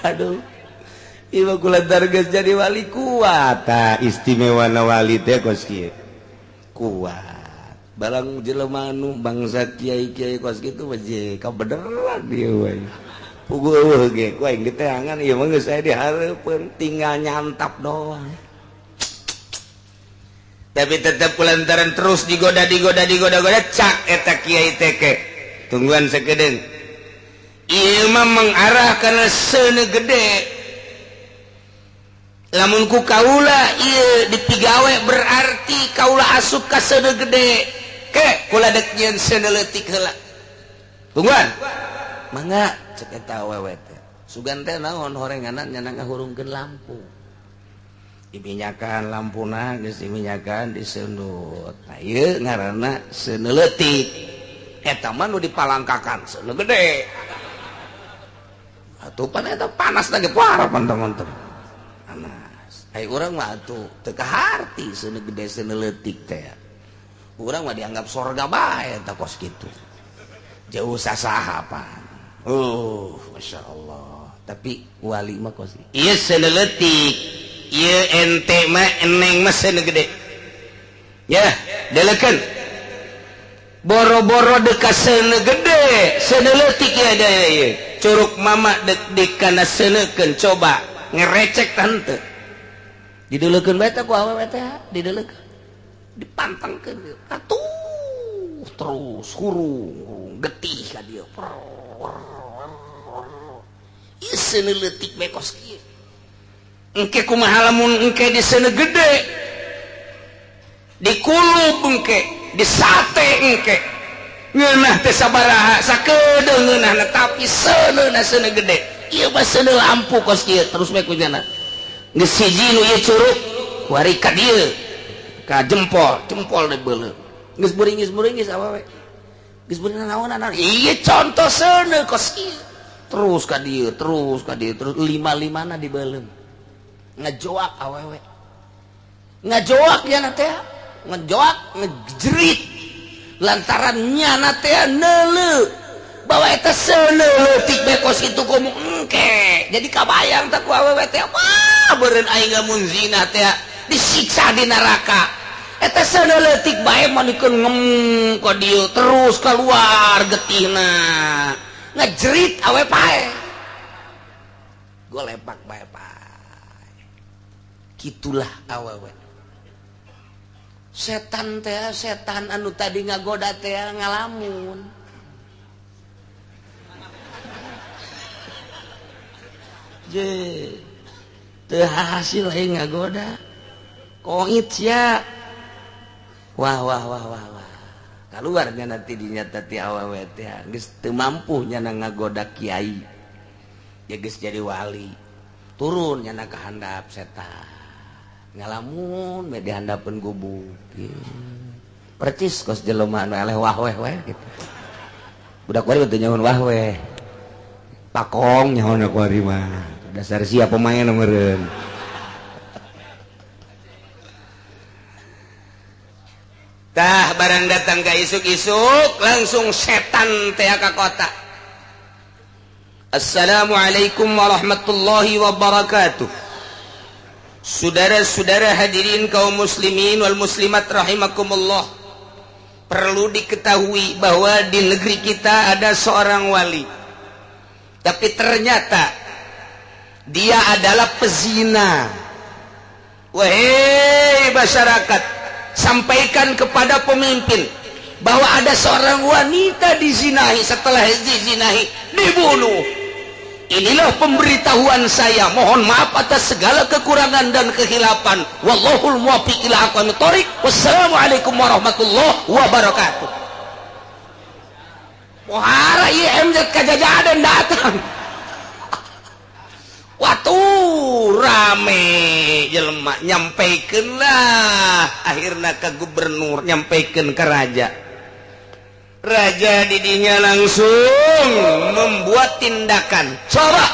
Aduh. Ieu mah kulantar geus jadi wali kuat. Tah istimewana wali teh kos kieu. Kuat. Barang jelema nu bangsa kiai-kiai kos kitu mah je kabeneran ieu we. Puguh eueuh ge ku aing diteangan ieu mah geus aya di hareupeun tinggal nyantap doang. Tapi tetep kulantaran terus digoda digoda digoda goda cak eta kiai teh ke. Tungguan sakedeung. Ieu mah mengarah kana seuneu gede. Lamun ku kaula ieu dipigawe berarti kaula asup ka seuneu gede. Ke kula dek nyieun seuneu leutik heula. Tungguan. Mangga cek eta awewe teh. Sugan teh naon horenganan nya ngahurungkeun lampu. Diminyakan lampuna geus diminyakan diseundut. Nah ieu ngaranna seuneu leutik. Eta mah nu dipalangkakan seuneu gede. Atuh pan eta panas lagi parah pan teman-teman. Panas. Ai urang mah atuh teu kaharti seuneu gede seuneu leutik teh. Urang mah dianggap sorga bae eta kos kitu. Jauh sasaha pan. Masya Allah. Tapi wali mah kos ieu seuneu leutik. Ieu ente mah eneng mah seuneu gede. Ya, deleukeun. Boro-boro deka seuneu gede, seuneu leutik ya daya ieu. Curug mama dek dikana seuneukeun coba ngerecek tante. Dideulekeun bae teh ku awewe teh, dideulekeun. Dipantangkeun. Atuh terus hurung getih ka dieu. Ieu seuneu leutik bae kos kieu. Engke kumaha lamun engke di seuneu gede. Dikulub engke, disate engke. Ngeunah teh sabaraha sakedeung ngeunahna tapi seuneuna seuneu gede. Ieu mah seuneu lampu kos kieu terus bae ku jana. Geus hiji nu ieu curug kuari ka dieu. Ka jempol, jempol dibeuleum. Geus beuringis-beuringis awewe. Geus beuring naonan. Ieu contoh seuneu kos kieu. Terus ka dieu, terus ka dieu, terus lima-limana dibeuleum. Ngejoak awewe. Ngejoak nyana teh, ngejoak, ngejerit. Lantaran nyana teh neuleuh bahwa eta seuneu leutik bae kos kitu komo engke. Jadi kabayang teh ku awewe teh, wah beureun aing lamun zina teh disiksa di neraka. Eta seuneu leutik bae manikeun ngem ka dieu terus keluar getihna. Ngejerit awe pae. Golepak bae pae. Gitulah awewe. Setan teh setan anu tadi ngagoda teh ngalamun. Je. Teu hasil aing ngagoda. Koit sia. Wah wah wah wah wah. Kaluar nya nanti dinyata ti awewe teh geus teu mampu nyana ngagoda kiai. Ya geus jadi wali. Turun nyana ka handap setan. Ngalamun we di handapeun gubuk. Percis kos jelema anu eleh wah weh weh gitu. Budak kuari teu nyahoan wah weh. Pakong nyahoan kuari mah. Dasar sia pemain meureun. Tah barang datang ka isuk-isuk langsung setan teh ka kota. Assalamualaikum warahmatullahi wabarakatuh. Saudara-saudara hadirin kaum muslimin wal muslimat rahimakumullah. Perlu diketahui bahwa di negeri kita ada seorang wali. Tapi ternyata dia adalah pezina. Wahai masyarakat, sampaikan kepada pemimpin bahwa ada seorang wanita dizinahi, setelah dizinahi dibunuh. Inilah pemberitahuan saya. Mohon maaf atas segala kekurangan dan kehilapan. Wallahul muwaffiq ila aqwamit thoriq. Wassalamualaikum warahmatullahi wabarakatuh. Pohara IMZ kajajadan datang. Waktu rame jelema nyampaikan lah akhirnya ke gubernur, nyampaikan ke raja. Raja didinya langsung membuat tindakan. Coba,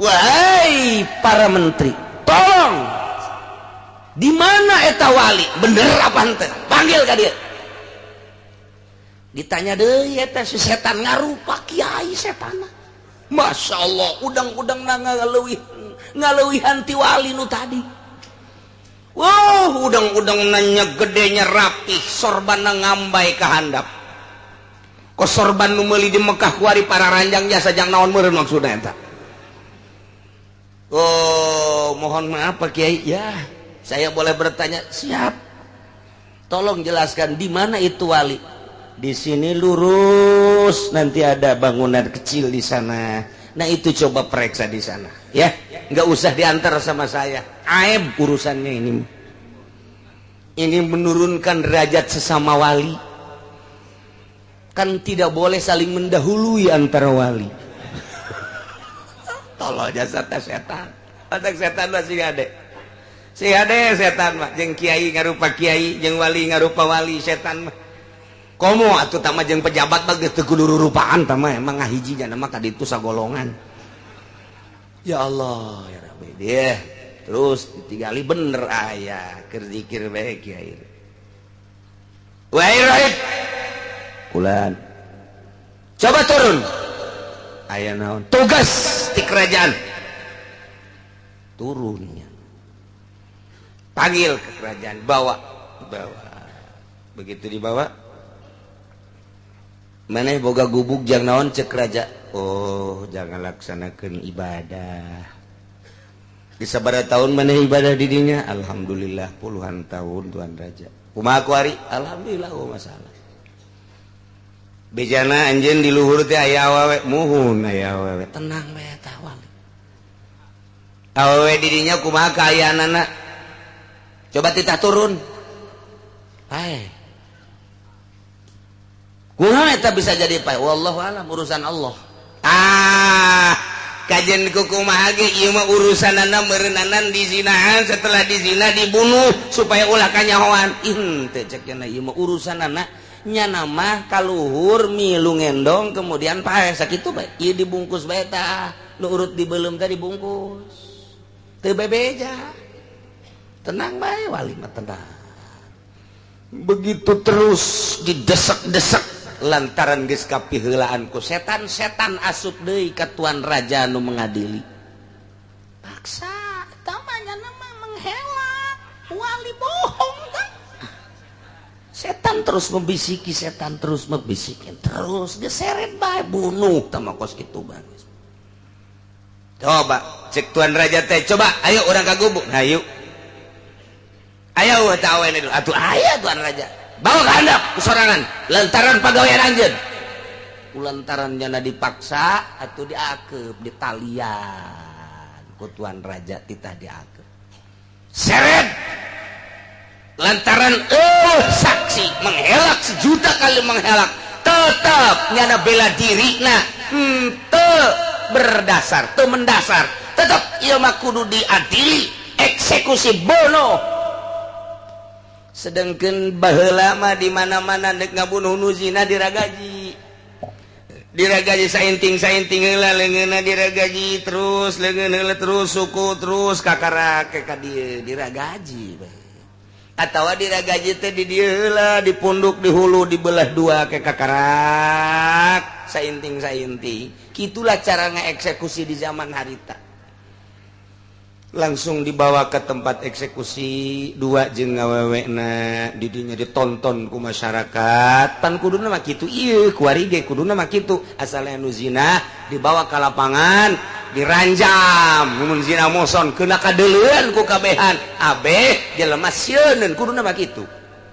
wahai para menteri, tolong, di mana eta wali? Bener apa henteu? Panggil ka dia. Ditanya deui eta si setan ngarupa kiai setan. Masya Allah, udang-udang ngaleuwihan ti wali nu tadi. Wow, udang-udang nanya gedenya rapih, sorban ngambai ka handap. Ko sorban nu meuli di Mekah kuari para ranjang jasa jang naon meureun maksudna eta. Oh, mohon maaf Pak Kiai, ya, saya boleh bertanya? Siap. Tolong jelaskan di mana itu wali? Di sini lurus, nanti ada bangunan kecil di sana. Nah itu coba periksa di sana, ya. Nggak usah diantar sama saya. Aib urusannya ini. Ini menurunkan derajat sesama wali. Kan tidak boleh saling mendahului antara wali. Tolong jasa setan. Otak setan masih ada. Si ada setan mah, jeung kiai ngarupa kiai, jeung wali ngarupa wali setan mah. Komo atuh tama jeung pejabat mah geus teu kudu rurupaan tama emang ngahiji jana mah ka ditu sagolongan. Ya Allah ya Rabbi. Dia terus ditinggali bener aya keur zikir bae kiai. Wahai rahib. Kulan. Coba turun. Aya naon? Tugas di kerajaan. Turunnya. Panggil ke kerajaan, bawa, bawa. Begitu dibawa, maneh boga gubuk jang naon cek raja. Oh, jangan laksanakan ibadah. Di sabaraha tahun maneh ibadah di dinya? Alhamdulillah puluhan tahun tuan raja. Kumaha kuari? Alhamdulillah oh masalah. Bejana anjeun di luhur teh aya awewe, muhun aya awewe. Tenang bae tah wali. Awewe di dinya kumaha kaayaanana? Coba titah turun. Pae. Kumaha eta bisa jadi pae? Wallahu alam, urusan Allah. Ah, kajian kumaha ge ieu mah urusanana meureunana dizinahan, setelah dizina dibunuh supaya ulah kanyahoan. Ih, teu cek cenah ieu mah urusanana nyana mah kaluhur milu ngendong kemudian pae sakitu bae. Ieu dibungkus bae tah, nu urut dibeuleum teh dibungkus. Teu bebeja. Tenang bae wali mah tenang. Begitu terus didesak-desak lantaran geus kapiheulaan ku setan-setan asup deui ka tuan raja nu mengadili. Paksa eta mah nyana mah menghela, wali bohong kan. Setan terus membisiki, setan terus membisiki, terus diseret bae bunuh tah mah kos kitu bae. Coba cek tuan raja teh, coba ayo urang ka gubuk. Hayu. Ayo tah awewe dulu. Atuh aya tuan raja. Bawa ke handap kesorangan lantaran pagawean anjeun. Lantaran jana dipaksa atau diakep ditalian. Ku tuan raja titah diatur seret lantaran saksi menghelak sejuta kali menghelak, tetap nyana bela diri. Nah, berdasar tuh mendasar, tetap ieu mah kudu diadili, eksekusi, bunuh. Sedangkan baheula mah di mana-mana dek ngabunuh nu zina diragaji, diragaji sainting sainting heula leungeunna, diragaji terus leungeun heula, terus suku, terus kakara ke ka dieu diragaji bae, atawa diragaji teh di dieu heula, dipunduk, di hulu dibelah dua ke kakarak sainting sainting. Gitulah cara ngeeksekusi di zaman harita. Langsung dibawa ke tempat eksekusi dua jeung ngawewekna, didinya ditonton ku masyarakat. Pan kuduna mah kitu ieu, kuari ge kuduna mah kitu, asalnya nu zina dibawa ke lapangan, diranjam. Mun zina muhson kena kadeuleuan ku kabehan, abeh jelema sieun, kuduna mah kitu.